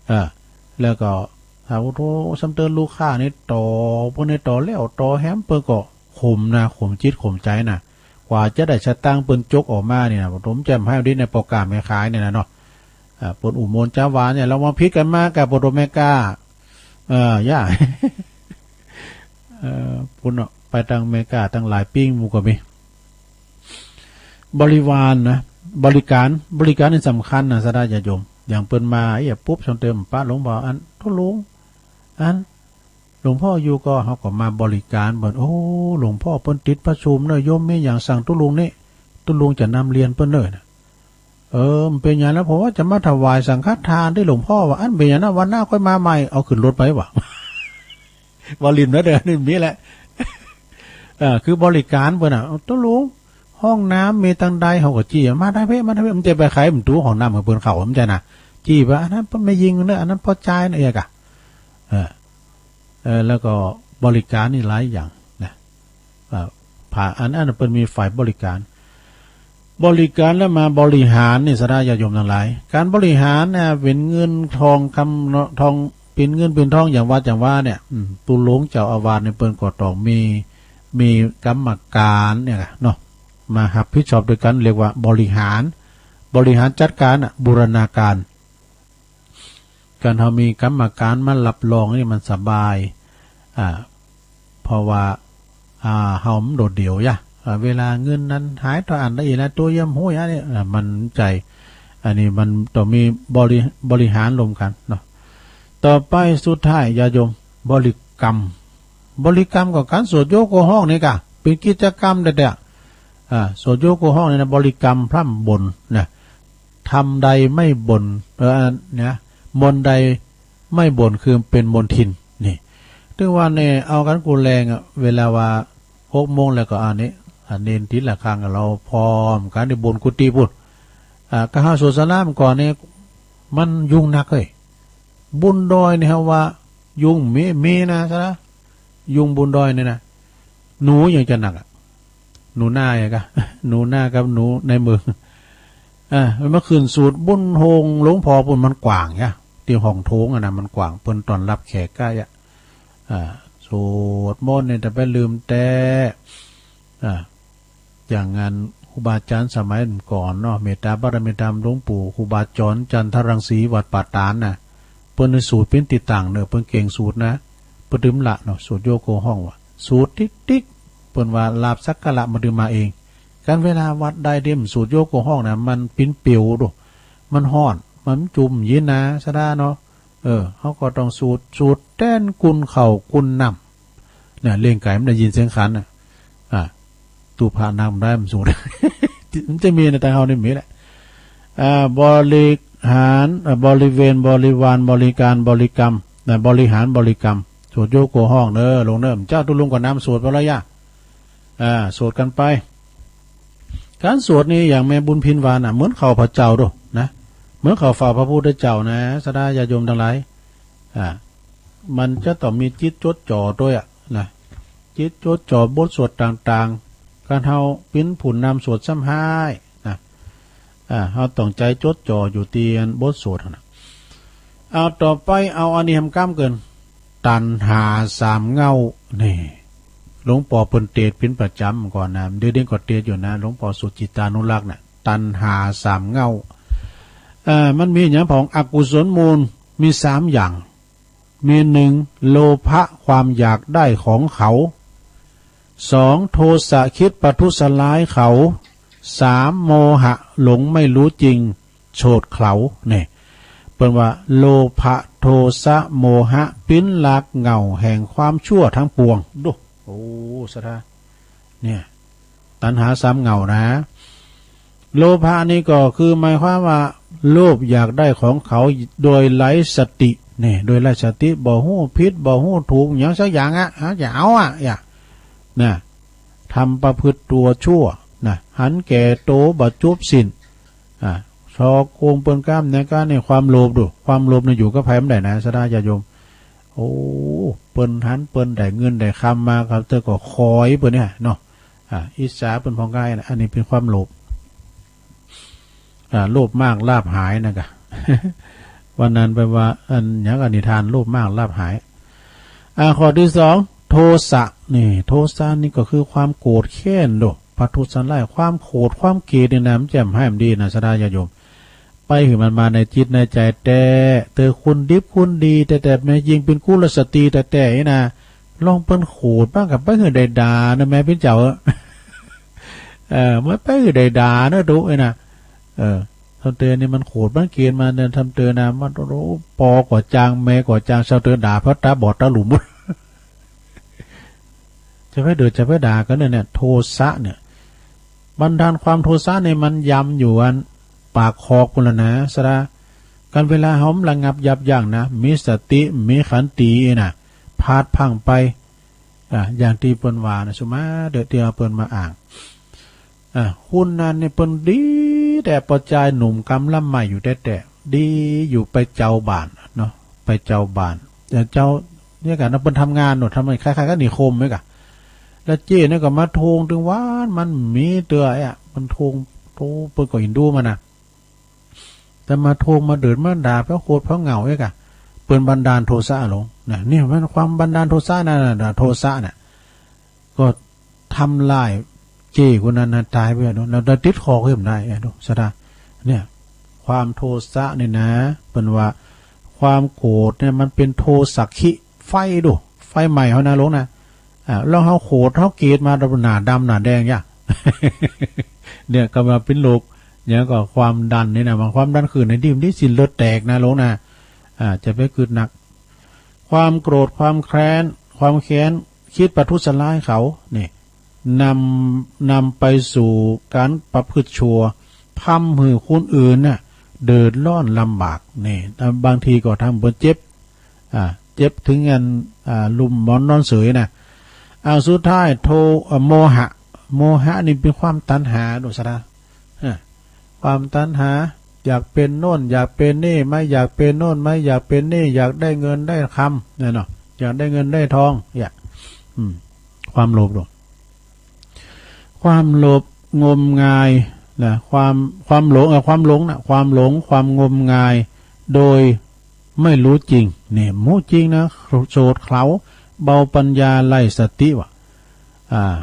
เออ แล้วก็ ถ้า โอ้โธ่ ซ้ำเติมลูกค้านี่ต่อ เปิ้นนี่ต่อแล้วต่อแหม เปิ้นก็ขมนะ ขมจิตขมใจนะ กว่าจะได้สตางค์เปิ้นจกออกมานี่นะ ผมจะให้ดีในพ่อค้าแม่ขายเนี่ยนะเนาะ อ่า เปิ้นอู้โมนจาหวานเนี่ย ลองมาผิดกันมากับปอตอแมริกา เออ ย่า เออ ปุ้นเนาะ ไปตังอเมริกาตั้งหลายปิ้งหมู่ก็มี บริวารนะ บริการ บริการนี่สำคัญนะ ศรัทธาญาติโยม อย่างเปิ้นมา ไอ้ปุ๊บ ชนเต็มปะหลวงพ่อ อัน ตุ๊ลุง อัน หลวงพ่ออยู่ก็ เขาก็มาบริการเปิ้น โอ้ หลวงพ่อเปิ้นติดประชุมเนอะ โยมมีอย่างสั่งตุ๊ลุงนี่ ตุ๊ลุงจะนำเรียนเปิ้นเนอะนะ เออ มันเป็นอย่างนั้น ผมว่าจะมาถวายสังฆทานที่หลวงพ่อ ว่า อันเป็นอย่างนั้น วันหน้าค่อยมาใหม่ เอาขึ้นรถไป ว่ะ ว่าลินนะ เดี๋ยวนี้มีแหละ เออ คือบริการเปิ้นน่ะ ตุ๊ลุง ห้องน้ำมีตังใด เขาก็จี้ มาได้เพ่ มาได้เพ่ มันจะไปไขมันตู้ห้องน้ำของเปิ้นเขา มันจะนะ จี้ว่า อันนั้นเปิ้นไม่ยิงเนอะ อันนั้นพ่อจายนะ เอกอะ เออ เออ แล้วก็บริการนี่หลายอย่างนะ เอ่อ ผ่า อัน อันนั้นเปิ้นมีฝ่ายบริการ บริการแล้วมาบริหารนี่ ศรัทธาญาติโยมทั้งหลาย การบริหารเนี่ย เป็นเงินทองคำเนาะ ทอง เป็นเงินเป็นทองอย่างว่า อย่างว่าเนี่ย อืม ตุ๊ลุงเจ้าอาวาสเนี่ย เปิ้นก็ต้องมี มีกรรมการเนี่ยเนาะ มารับผิดชอบด้วยกัน เรียกว่าบริหาร บริหารจัดการน่ะ บูรณาการ การเฮามีกรรมการมารับรองนี่มันสบาย อ่า เพราะว่า อ่า เฮามันโดดเดี่ยวอย่า อ่า เวลาเงินนั้นหายต่ออันละอีกแล้ว ตัวเยี่ยมห้วยอันนี้ อ่า มันใจ อันนี้มันต้องมีบริ บริหารรวมกันเนาะ ต่อไปสุดท้ายญาติโยม บริกรรม บริกรรมก็การสวดโยโกห้องนี่กะ เป็นกิจกรรมแท้ๆ อ่า สวดโยโกห้องนี่นะ บริกรรมพร่ำบ่นนะ ทำใดไม่บ่น เออ เนี่ย มนต์ใดไม่บ่นคือเป็นมนทิน นี่ ถึงว่าเนี่ย เอากันกูแรงอะ เวลาว่าหกโมงแล้วก็อันนี้ อันเนนติดละครั้ง เราพร้อมกันในบนกุฏิพุ้น อ่า ก็หาสวดสลามก่อนเนี่ย มันยุ่งนักเอ้ย บุญดอยเนี่ยว่า ยุ่งมี มีนะ ซะละ ยุ่งบุญดอยเนี่ยนะ หนูยังจะหนักอะ หนูนาอย่างกะ หนูนากับหนูในเมือง อ่า เมื่อคืนสูตรบุญโฮงหลวงพ่อปุ้นมันกว้างเนี่ย ที่ห้องโถงอะนะ มันกว้าง เปิ้นต้อนรับแขกกะยะ อ่า สวดมนต์เนี่ย แต่ไปลืมแต่ อ่า อย่างงานครูบาอาจารย์สมัยก่อนเนาะ เมตตาบารมีธรรมหลวงปู่ครูบาจรจันทรังสีวัดป่าตาดนะ เปิ้นสูตรเป็นติดตั้งเนอะ เปิ้นเก่งสูตรนะ เปิ้นดื่มละเนาะ สูตรโยโกห้องว่ะ สูตรติ๊กติ๊ก เปิ้นว่าลาภสักการะมันดื่มมาเอง การเวลาวัดใดเดียมสูตรโยโกห้องนะ มันปิ้นเปียวดู มันฮ้อน มันจุ่มยินนะ ศรัทธาเนาะ เออ เขาก็ต้องสูด สูดแต้นกุนเข่ากุนน้ำ เนี่ย เลี้ยงไก่มันได้ยินเสียงขันน่ะ อ่า ตู้พระน้ำได้มันสูด มันจะมีในทางเฮานี่มีแหละ อ่า บริหาร อ่า บริเวณ บริวาร บริการ บริกรรม นะ บริหาร บริกรรม สวดโยโกห้องเนอะ ลงเนอะ เจ้าตุ๊ลุงก็นำสวดไปแล้วย่า อ่า สวดกันไป การสวดนี่อย่างแม่บุญพินว่าน่ะ เหมือนเข้าพระเจ้าดูนะ เหมือนเข้าเฝ้าพระพุทธเจ้านะ ศรัทธาญาติโยมทั้งหลาย อ่า มันจะต้องมีจิตจดจ่อด้วยอะนะ จิตจดจ่อบทสวดต่างๆ การเฮาปิ้นผู้นำสวดซ้ำฮ้ายนะ อ่า เฮาต้องใจจดจ่ออยู่ที่บทสวดนะ เอาต่อไป เอาอันนี้ทำกล้ามเกิน ตัณหาสามเหง้า นี่ หลวงพ่อเปิ้นเตสน์เป็นประจำก่อนนะ เดี๋ยวนี้ก็เตสน์อยู่นะ หลวงพ่อสุจิตตานุรักษ์น่ะ ตัณหาสามเหง้า เอ่อ มันมีอย่างของอกุศลมูล มีสามอย่าง มีหนึ่ง โลภะ ความอยากได้ของเขา สอง โทสะ คิดประทุษร้ายเขา สาม โมหะ หลงไม่รู้จริง โฉดเขลา เนี่ย เปิ้นว่า โลภะ โทสะ โมหะ ปิ้นรากเหง้าแห่งความชั่วทั้งปวง ดู โอ้ ศรัทธา เนี่ย ตัณหาสามเหง้านะ โลภะนี่ก็คือหมายความว่า โลภอยากได้ของเขาโดยไร้สติ เนี่ย โดยไร้สติ บ่ฮู้ผิด บ่ฮู้ถูก หยังสักอย่างอะ หาจะเอาอะ อย่า นะ ทำประพฤติตัวชั่ว นะ หันแก่โตบ่จบสิ้น อ่า ซอกโกงเปิ้นกล้ามในการในความโลภดู ความโลภเนี่ยอยู่กับไผบ่ได้นะ ศรัทธาญาติโยม โอ้ เปิ้นหันเปิ้นได้เงินได้คำมาครับ เธอก็คอยเปิ้นเนี่ยเนาะ อ่า อิจฉาเปิ้นพองกายนะ อันนี้เป็นความโลภ อ่า โลภมากลาภหายนะกะ วันนั้นไปว่า อันหยังอนิทาน โลภมากลาภหาย อ่า ข้อที่สอง โทสะ นี่ โทสะนี่ก็คือความโกรธแค้นโด ประทุษร้าย ความโกรธ ความเกลียดนี่นะ มันจะบ่ให้มันดีนะ ศรัทธาญาติโยม ไปหื้อมันมาในจิตในใจแต๊ เธอคนดิบคนดีแต๊ๆ แม้ยิ่งเป็นกุลสตรีแต๊ๆ นะ ลองเปิ้นโกรธบ้างกับไปหื้อได้ด่านะ แม่ปิ้นเจ้า เออ เออ มันไปหื้อได้ด่านะ ดูไอ้นะ เออ ทำเตอนี่มันโขดมันเกณฑ์มาเนี่ยทำเตอนะมันโอ้โหปอก่อจางแม่ก่อจางชาวเตอด่าเพราะตาบอดตาหลุม จะไปเดือดจะไปด่ากันเนี่ยเนี่ยโทสะเนี่ยบันดาลความโทสะเนี่ยมันยำอยู่อันปากคอกคนละนะสระกันเวลาหอมระงับยับยั้งนะมีสติมีขันตินะพลาดพลั้งไป อ่ะอย่างตี้เปิ้นว่านะสุมาเด้อตี้เอาเปิ้นมาอ้างอ่ะคนนั้นนี่เปิ้นดีแต่ปอจายหนุ่มกำลำใหม่อยู่แต๊ๆดีอยู่ไปเจ้าบ้านเนาะไปเจ้าบ้านแต่เจ้าเนี่ยกั๋นนะเปิ้นทำงานเนาะทำงานคล้ายๆกับนิคมเนี่ยกั๋นแล้วเจ้เนี่ยก็มาทวงตึงวันมันมีเตื้อไอ้อะมันทวงโธ่เปิ้นก็อินดูมันนะ แต่มาทวงมาเดือดมาด่าเพราะโขดเพราะเหงาเอกอะเปิ้นบันดาลโทสะลงนะเนี่ยมันความบันดาลโทสะนั่นน่ะโทสะน่ะก็ทำลายเจ้คนนั้นนะตายไปแล้วแล้วติดคอขึ้นได้อะดูสะดาเนี่ยความโทสะเนี่ยนะเปิ้นว่าความโกรธเนี่ยมันเป็นโทสักขิไฟดูไฟใหม่เขานะลงนะ อ่าลองเฮาโขดเฮาเกลียดมาดำหน้าดำหน้าแดงยะ เนี่ยก็มาเป็นโรคเนี่ยก็ความดันนี่นะบางความดันขึ้นในดิ่มที่สินเลือดแตกนะลงนะอ่าจะไปกึดหนัก ความโกรธความแค้นความแค้นคิดประทุษร้ายเขานี่นำนำไปสู่การประพฤติชั่วทำให้คนอื่นน่ะเดือดร้อนลำบากนี่บางทีก็ทำเปิ้นเจ็บ อ่าเจ็บถึงอันอ่าลุ่มหมอนนอนเสยนะอ่าสุดท้ายโทอ่าโมหะ โมหะนี่เป็นความตัณหาดูสระอ่าความตัณหา อยากเป็นโน่น อยากเป็นนี่ไม่อยากเป็นโน่นไม่อยากเป็นนี่อยากได้เงินได้คำเนี่ยเนาะอยากได้เงินได้ทองเนี่ยอืมความโลภดู ความโลภงมงายนะความความหลงเอ่อความหลงนะความหลงความงมงาย โดยไม่รู้จริงเนี่ยมู้จริงนะโสดเขลาเบาปัญญาไร้สติว่ะอ่า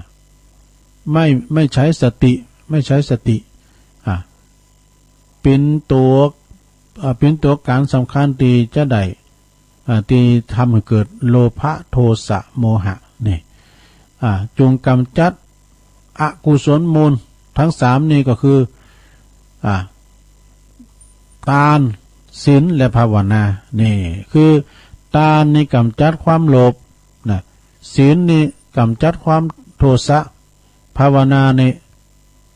ไม่ไม่ใช้สติไม่ใช้สติอ่าเป็นตัวอ่าเป็นตัวการสำคัญที่จะได้ อ่าที่ทำให้เกิดโลภะโทสะโมหะนี่อ่าจงกำจัดอกุศลมูลทั้งสามนี่ก็คืออ่าทานศีลและภาวนานี่คือทานนี่กำจัดความโลภนะศีลนี่กำจัดความโทสะภาวนานี่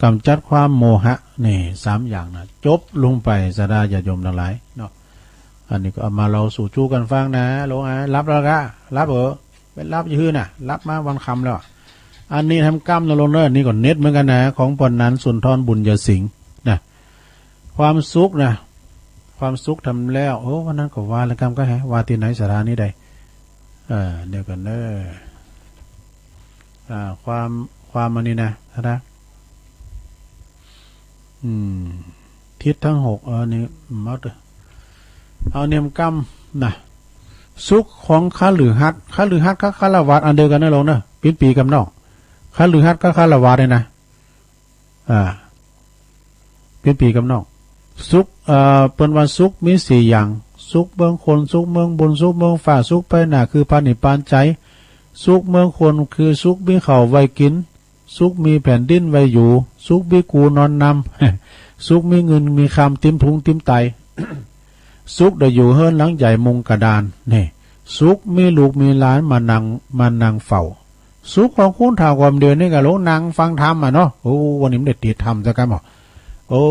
กำจัดความโมหะนี่สามอย่างนะจบลงไปสดาญาติโยมทั้งหลายเนาะอันนี้ก็เอามาเล่าสู่จู้กันฟังนะหลวงอ่ะรับแล้วก็รับเออเป็นรับยืนน่ะรับมาวันคำแล้วอะอันนี้ทำกรรมนะหลวงเนอะนี่ก็เน็ตเหมือนกันนะของปอนนันสุนทรบุญญสิงห์นะความสุขนะความสุขทำแล้วโอ้วันนั้นก็ว่าแล้วกรรมก็แฮะว่าที่ไหนสถานีใดเออเดี๋ยวกันเนอะ อ่าความความอันนี้นะนะอืมทิศทั้งหกเออนี่มาเถอะเอาเนียมกรรมนะสุขของคฤหัสถ์คฤหัสถ์กับฆราวาสอันเดียวกันนะหลวงนะเป็นปีกับน้องคฤหัสถ์กับฆราวาสเนี่ยนะ อ่าเป็นปีกับน้องสุขเอ่อเปิ้นว่าสุขมีสี่อย่างสุขเมืองคนสุขเมืองบุญสุขเมืองฟ้าสุขไปหน้าคือพระนิพพานใจสุขเมืองคนคือสุขมีข้าวไว้กินสุขมีแผ่นดินไว้อยู่สุขมีกูนอนนำสุขมีเงินมีคำติมถุงติมไตสุขได้อยู่เฮือนหลังใหญ่มุงกระดานนี่สุขมีลูกมีหลานมานั่งมานั่งเฝ้า สุขของคนเฒ่าความเดียวนี่ก็ลงนั่งฟังธรรมอ่ะเนาะโอ้วันนี้มันได้ติดธรรมซะกันบ่โอ้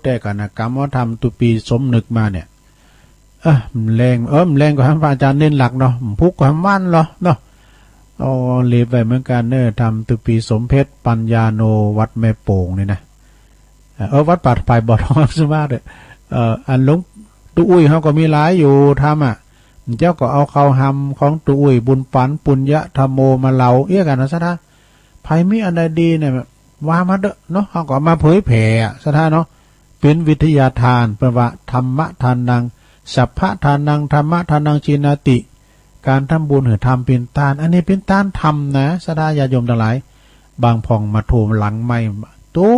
แต่กันนะกรรมว่าธรรมตุปีสมนึกมาเนี่ยเออมันแรงเออมันแรงก็ทำพระอาจารย์เน้นหลักเนาะมันพุกก็ทำวันเหรอเนาะโอ้เรียบไว้เหมือนกันเนอะธรรมตุปีสมเพชรปัญญาโนวัดแม่โป่งนี่นะเออวัดป่าไผ่บ่อทองสุมาเด้อเอออันหลวงตุอุ้ยเขาก็มีหลายอยู่ธรรมอ่ะเจ้าก็เอาเข้าหำของตุอุ้ยบุญปันปุญญะธรรมโมมาเล่าเอี้ยกันนะสะท้า ไผมีอันใดดีเนี่ยว่ามาเด้อเนาะเฮาก็เอามาเผยแผ่อะศรัทธาเนาะเป็นวิทยาทานเปิ้นว่าธรรมทานังสัพพะทานังธรรมทานังจีนาติการทำบุญหือธรรมเป็นทานอันนี้เป็นทานธรรมนะศรัทธาญาติโยมทั้งหลายบางพ่องมาโทรหลังไมค์ตุ๊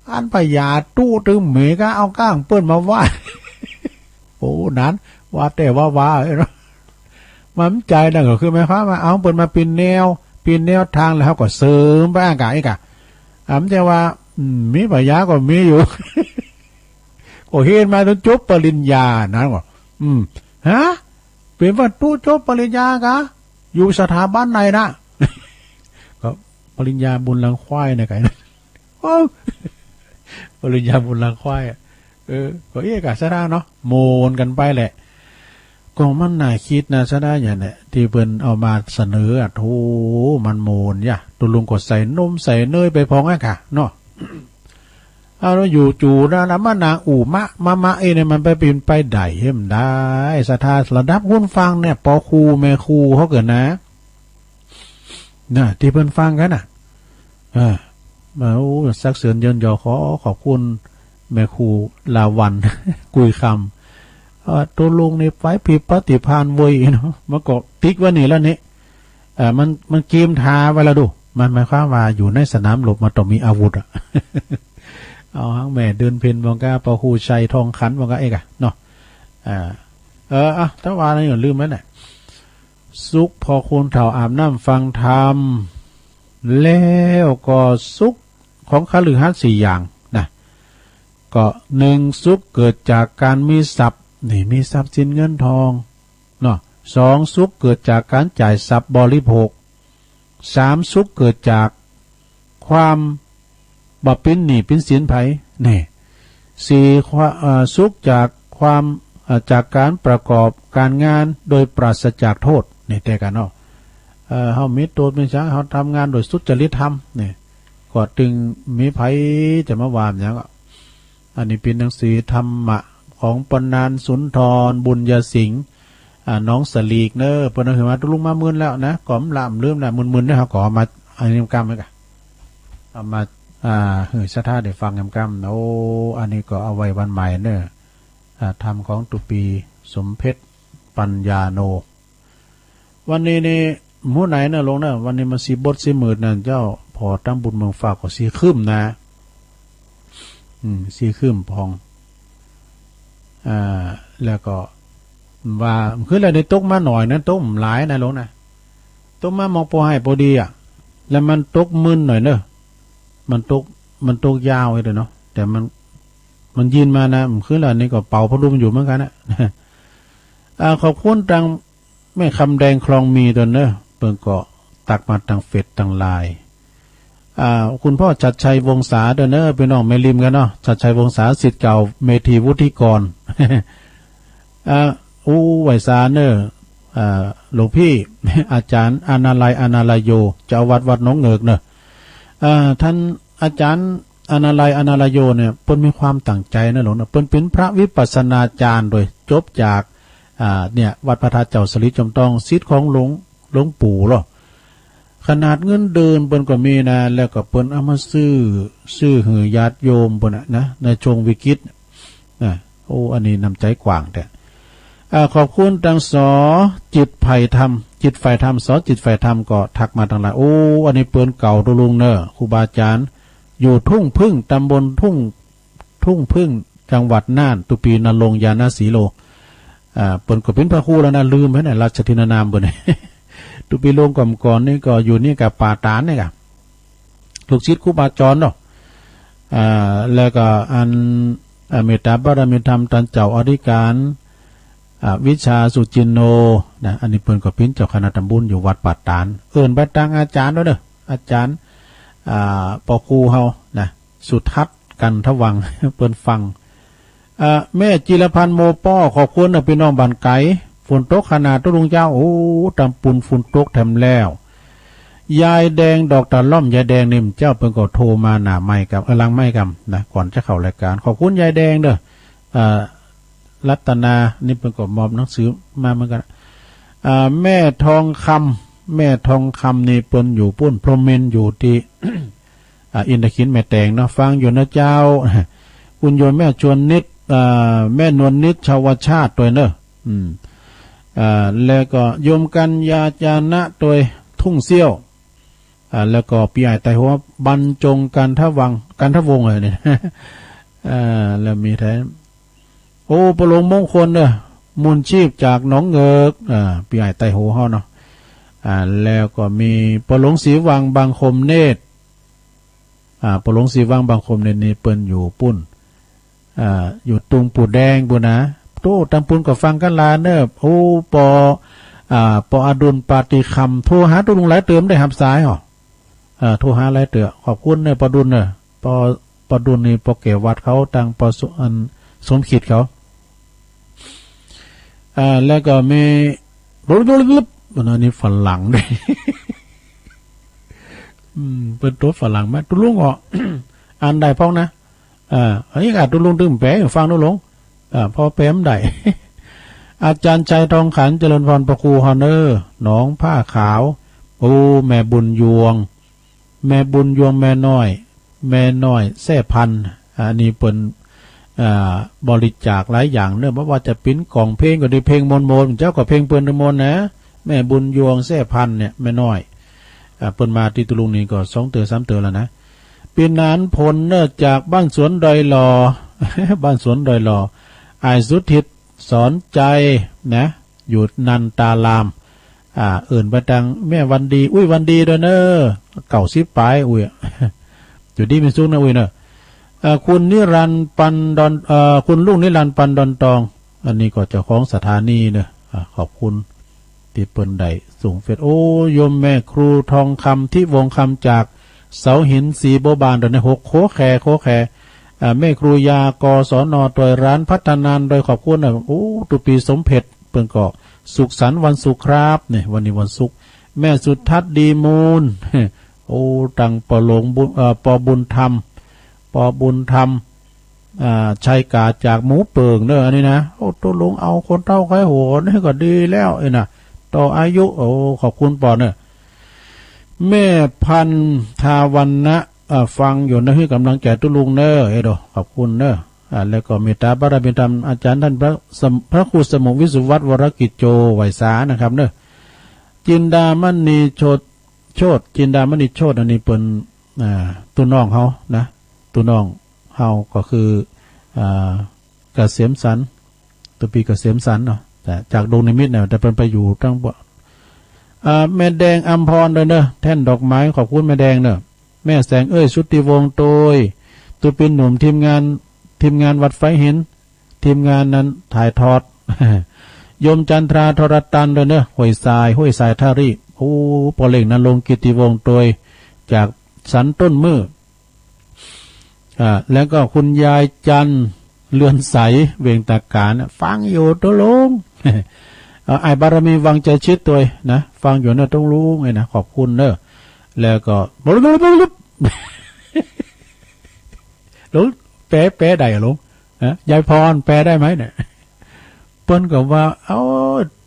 อันปะหยาตุ๊ตึงเหมก็เอาก้างเปิ้นมาไหว้ โอ้นั้นว่าแต่ว่าว่าเอ้ยเนาะมันใจนั่นก็คือหมายความว่าเอาเปิ้นมาเปลี่ยนแนวเปลี่ยนแนวทางแล้วเขาก็เสริมไปอ่างกายอีกอะอ่ะมันจะว่าอืมมีปัญญาก็มีอยู่ ก็เห็นมาจนจบปริญญานะ ก็ อืม ฮะ เป็นว่าตู้จบปริญญากะ อยู่สถาบันไหนนะ ก็ปริญญาบุญรังควายนะ ไก่นะ โอ้ ปริญญาบุญรังควายอะ เออ ก็เอ๊ะกะซะได้เนาะ โมนกันไปแหละ ก็มันน่าคิดนะซะได้อย่างเนี่ย ที่เปิ้นเอามาเสนออะ โธ่ มันโมนยะ ตกลงก็ใส่นมใส่เนยไปพองอะค่ะเนาะ เอาแล้วอยู่จู่นะนะ มานาอุมะ มะมะเอ้เนี่ย มันไปเป็นไปได้เห็นได้ ศรัทธาระดับคนฟังเนี่ย ปอครูแม่ครูเขาเกิดนะ น่ะ ที่เปิ้นฟังกันน่ะ เออ มา โอ้ สักเสริญเยินยอ ขอขอบคุณแม่ครูลาวัลย์ กุยคำ เอ่อ ตกลงนี่ไปผิดปฏิภาณเว้ยเนาะ มันก็ติ๊กไว้นี่แล้วนี่ เอ่อ มัน มันเกมท้าไว้แล้วดู มันหมายความว่าอยู่ในสนามรบมันต้องมีอาวุธอะ เอาหางแม่เดือนเพ็ญ บ่องกา ปอครูชัยทองขัน บ่องกา เอกอะเนาะ อ่า เออ อ่ะ ถ้าว่านั้นอย่าลืมแล้วเนี่ย สุขพอคนเฒ่าอาบน้ำฟังธรรม แล้วก็สุขของคฤหัสถ์สี่อย่างนะ ก็หนึ่ง สุขเกิดจากการมีทรัพย์ นี่มีทรัพย์สินเงินทองเนาะ สอง สุขเกิดจากการจ่ายทรัพย์บริโภค สาม สุขเกิดจากความบ่เป็นหนี้เป็นสินไผ นี่ สี่ ความ เอ่อ สุขจากความ เอ่อ จากการประกอบการงานโดยปราศจากโทษ นี่แต่กันเนาะ เอ่อ เฮามีโตนเป็นสัง เฮาทำงานโดยสุจริตธรรม นี่ ก็ตึงมีไผจะมาว่าหยังอะ อันนี้เป็นหนังสือธรรมะของปนานสุนทร บุญยสิงห์ อ่า น้องสลีกเนอะ เปิ้นเอาหือมา ตกลงมาหมื่นแล้วนะ ก็บ่ละบ่ลืมนะ หมื่นๆ เนี่ย เฮาก็เอามา อันนี้กำไว้กะ เอามา อ่า หื้อศรัทธาได้ฟังกำๆ โอ้ อันนี้ก็เอาไว้วันใหม่เนอะ อ่า ธรรมของตุปี สมเพชร ปัญญาโน วันนี้นี่ หมู่ไหนนะหลวงนะ วันนี้มันสี่บทสี่หมื่นนะเจ้า พอทำบุญเมืองฟ้าก็สี่คืมนะ อืม สี่คืมพอง อ่า แล้วก็ว่า คืนแล้วนี่ตกมาหน่อยนะ ตกบ่หลายนะหลวงนะ ตกมาหมองพอให้พอดีอะ แล้วมันตกมึนหน่อยเนอะ มันตก มันตกยาวเลยเนาะ แต่มัน มันยินมานะ คืนแล้วนี่ก็เป่าพัดลมอยู่เหมือนกันนะ อ่า ขอบคุณตังแม่คำแดงคลองมีตันเนอะ เปิ้นก็ตักมาตังเฟซตังไลน์ อ่า คุณพ่อชัดชัยวงศาตันเนอะ พี่น้องแม่ริมกันเนาะ ชัดชัยวงศา ศิษย์เก่าเมธีวุฒิกร อ่า อู้ ไหว้สาเนอะ อ่า หลวงพี่ อาจารย์อนาลัย อนาลโย เจ้าวัดวัดหนองเหงือกเนอะ อ่า ท่านอาจารย์อนาลัย อนาลโยเนี่ย เปิ้นมีความตั้งใจนะหลวงนะ เปิ้นเป็นพระวิปัสสนาจารย์โดยจบจาก อ่า เนี่ย วัดพระธาตุเจ้าสลีจอมทอง ศิษย์ของหลวง หลวงปู่เหรอ ขนาดเงินเดือนเปิ้นก็มีนะ แล้วก็เปิ้นเอามาซื้อ ซื้อหื้อญาติโยมเปิ้นน่ะนะ ในช่วงวิกฤตนะ โอ้ อันนี้น้ำใจกว้างแท้ อ่า ขอบคุณตังสอจิตใฝ่ธรรม จิตใฝ่ธรรม สอจิตใฝ่ธรรมก็ทักมาตังไลน์ โอ้ อันนี้เปิ้นเก่าตกลงเนอะ ครูบาอาจารย์ อยู่ทุ่งผึ้ง ตำบลทุ่ง ทุ่งผึ้ง จังหวัดน่าน ตุปีนรงค์ ญาณสีโล อ่า เปิ้นก็เป็นพระครูแล้วนะ ลืมไปนะ ราชทินนามเปิ้น ตุปีลงก่อนก่อนนี่ก็อยู่นี่กับป่าตานนี่กะ ลูกศิษย์ครูบาจรเนาะ อ่า แล้วก็อัน อ่า เมตตาบารมีธรรมท่านเจ้าอธิการ อ่า วิชาสุจินโน นะ อันนี้เปิ้นก็เป็นเจ้าคณะตำบลอยู่วัดป่าตาน เอิ้นไปตังอาจารย์ด้วยเด้อ อาจารย์ อ่า ปอครูเฮานะ สุทัศน์กันทวัง เปิ้นฟัง อ่า แม่จิรพันธ์โมป้อ ขอบคุณนะพี่น้องบ้านไกล ฝนตกขนาดตกลงเจ้า โอ้ ตำปุนฝนตกแถมแล้ว ยายแดงดอกตาล่อม ยายแดงนี่เจ้าเปิ้นก็โทรมาหน้าไมค์กับ เออ หลังไมค์กับนะ ก่อนจะเข้ารายการ ขอบคุณยายแดงเด้อ อ่า รัตนา นี่เปิ้นก็มอบหนังสือมาเหมือนกัน อ่า แม่ทองคำ แม่ทองคำนี่เปิ้นอยู่ปุ้น พรหมมินทร์อยู่ที่ อ่า อินทขิลแม่แตงเนาะ ฟังอยู่นะเจ้า คุณโยมแม่ชวนนิด อ่า แม่นวลนิด ชาวชาติตัวยเนอะ อืม อ่า แล้วก็โยมกัญญาจานะตัวย ทุ่งเสี้ยว อ่า แล้วก็พี่อ้ายไต้หัว บรรจงกันทวัง กันทวงศ์เลยเนี่ย อ่า แล้วมีแท้ โอ้ ปอหลวงมงคลเนอะ มูลชีพจากหนองเหงือก อ่า พี่อ้ายไต้หัวเฮาเนาะ อ่า แล้วก็มีปอหลวงศรีวัง บางคมเนตร อ่า ปอหลวงศรีวัง บางคมเนตรนี่เปิ้นอยู่ปุ้น อ่า อยู่ตุงปู่แดงปู้นนะ โต้ ตำปูนก็ฟังกันลาเนอะ โอ้ ปอ อ่า ปออดุลปาฏิคำ โทรหาตุ๊ลุงหลายเติมได้หับสายหรอ อ่า โทรหาหลายเติม ขอบคุณเนอะ ปอดุลเนอะ ปอ ปอดุลนี่ ปอแก้ววัดเขา ตังปอส- อัน สมคิดเขา อ่า แล้วก็มี บลุบลุบลุบ อันนี้ฝรั่งเด้ อืม เปิ้นตัวฝรั่งมา ตุ๊ลุงก็ อ่านได้พ้องนะ อ่า อันนี้ก็ตุ๊ลุงตึงแปลให้ฟังดูลง อ่า พอแปลมันได้ อาจารย์ชัยทองขัน เจริญพร พระครูฮอนเนอร์ หนองผ้าขาว โอ้ แม่บุญยวง แม่บุญยวง แม่น้อย แม่น้อยแซ่พันธุ์ อันนี้เปิ้น อ่า บริจาคหลายอย่างเนอะ บ่ว่าจะเป๋นกล่องเพลงก็ดี เพลงมนต์ๆ เจ้าก็เพลงเปิ้นมนต์นะ แม่บุญยวง แซ่พันธุ์เนี่ย แม่น้อย อ่า เปิ้นมาตี้ตุ๊ลุงนี่ก็สองเตื้อสามเตื้อแล้วนะ ปีนานผลเนอะ จากบ้านสวนดอยหล่อ บ้านสวนดอยหล่อ อ้ายสุทิต สอนใจนะ อยู่นันตาราม อ่า เอิ้นไปตังแม่วันดี อุ้ยวันดีด้วยเนอะ เก้าสิบป๋าย อุ้ย อยู่ดีมีสุขนะ อุ้ยเนอะ อ่า คุณนิรันดร์ปันดอน เอ่อ คุณลุงนิรันดร์ปันดอนตอง อันนี้ก็เจ้าของสถานีเนอะ อ่า ขอบคุณ ตี้เปิ้นได้ส่งเฟซ โอ้ โยมแม่ครูทองคำ ทิวงศ์คำ จากเสาหิน ศรีบัวบาน เดี๋ยวนี้ หก โคแค โคแค อ่า แม่ครูยา กศน ตวยร้านพัฒนาน โดยขอบคุณนะ โอ้ ตุ๊ปีสมเพชร เปิ้นก็สุขสันต์วันศุกร์ครับ เนี่ย วันนี้วันศุกร์ แม่สุทัศน์ ดีมูล โอ้ ตังปอหลวงบุญ เอ่อ ปอบุญธรรม ปอบุญธรรม อ่า ชัยกา จากหมูเปิ่งเนอะ อันนี้นะ โอ้ ตุ๊ลุงเอาคนเฒ่าไข้หัวนี่ก็ดีแล้ว เอ้ยนะ ต่ออายุ โอ้ ขอบคุณปอเนอะ แม่พันธาวันนะ อ่า ฟังอยู่นะ หื้อกำลังใจตุ๊ลุงเนอะ เอ้ยโด ขอบคุณเนอะ อ่า แล้วก็เมตตาบารมีธรรม อาจารย์ท่านพระสม- พระครูสมุวิสุวัตร วรกิจโจ ไหว้สานะครับเนอะ จินดามณีโชติ โชติ จินดามณีโชติ อันนี้เปิ้น อ่า ตุ๊น้องเฮานะ ตุ๊น้องเฮาก็คือ อ่า เกษมสันต์ ตุ๊ปีเกษมสันต์เนาะ แต่จากดงนิมิตรเนี่ย แต่เปิ้นไปอยู่ตังบ่ อ่า แม่แดงอำพรด้วยเนอะ แท่นดอกไม้ ขอบคุณแม่แดงเนอะ แม่แสงเอ้ย ชุติวงศ์ โตย ตุ๊ปีหนุ่ม ทีมงาน ทีมงานวัดไฟหิน ทีมงานนั้นถ่ายทอด โยมจันทรา ทรตัน ด้วยเนอะ ห้วยทราย ห้วยทรายท่ารี โอ้ ปอเล็งนรงค์ กิติวงศ์ โตย จากสันต้นมือ อ่า แล้วก็คุณยายจันทร์ เรือนใส เวียงตากาญ ฟังอยู่ตุ๊ลุง เอ่อ อ้ายบารมี วังใจชิด ตวยนะ ฟังอยู่เนอะตุ๊ลุง เอ้ยนะ ขอบคุณเนอะ แล้วก็ ลุง แปล แปลได้อะลุง ฮะ ยายพร แปลได้ไหมเนี่ย เปิ้นก็ว่า เอ้า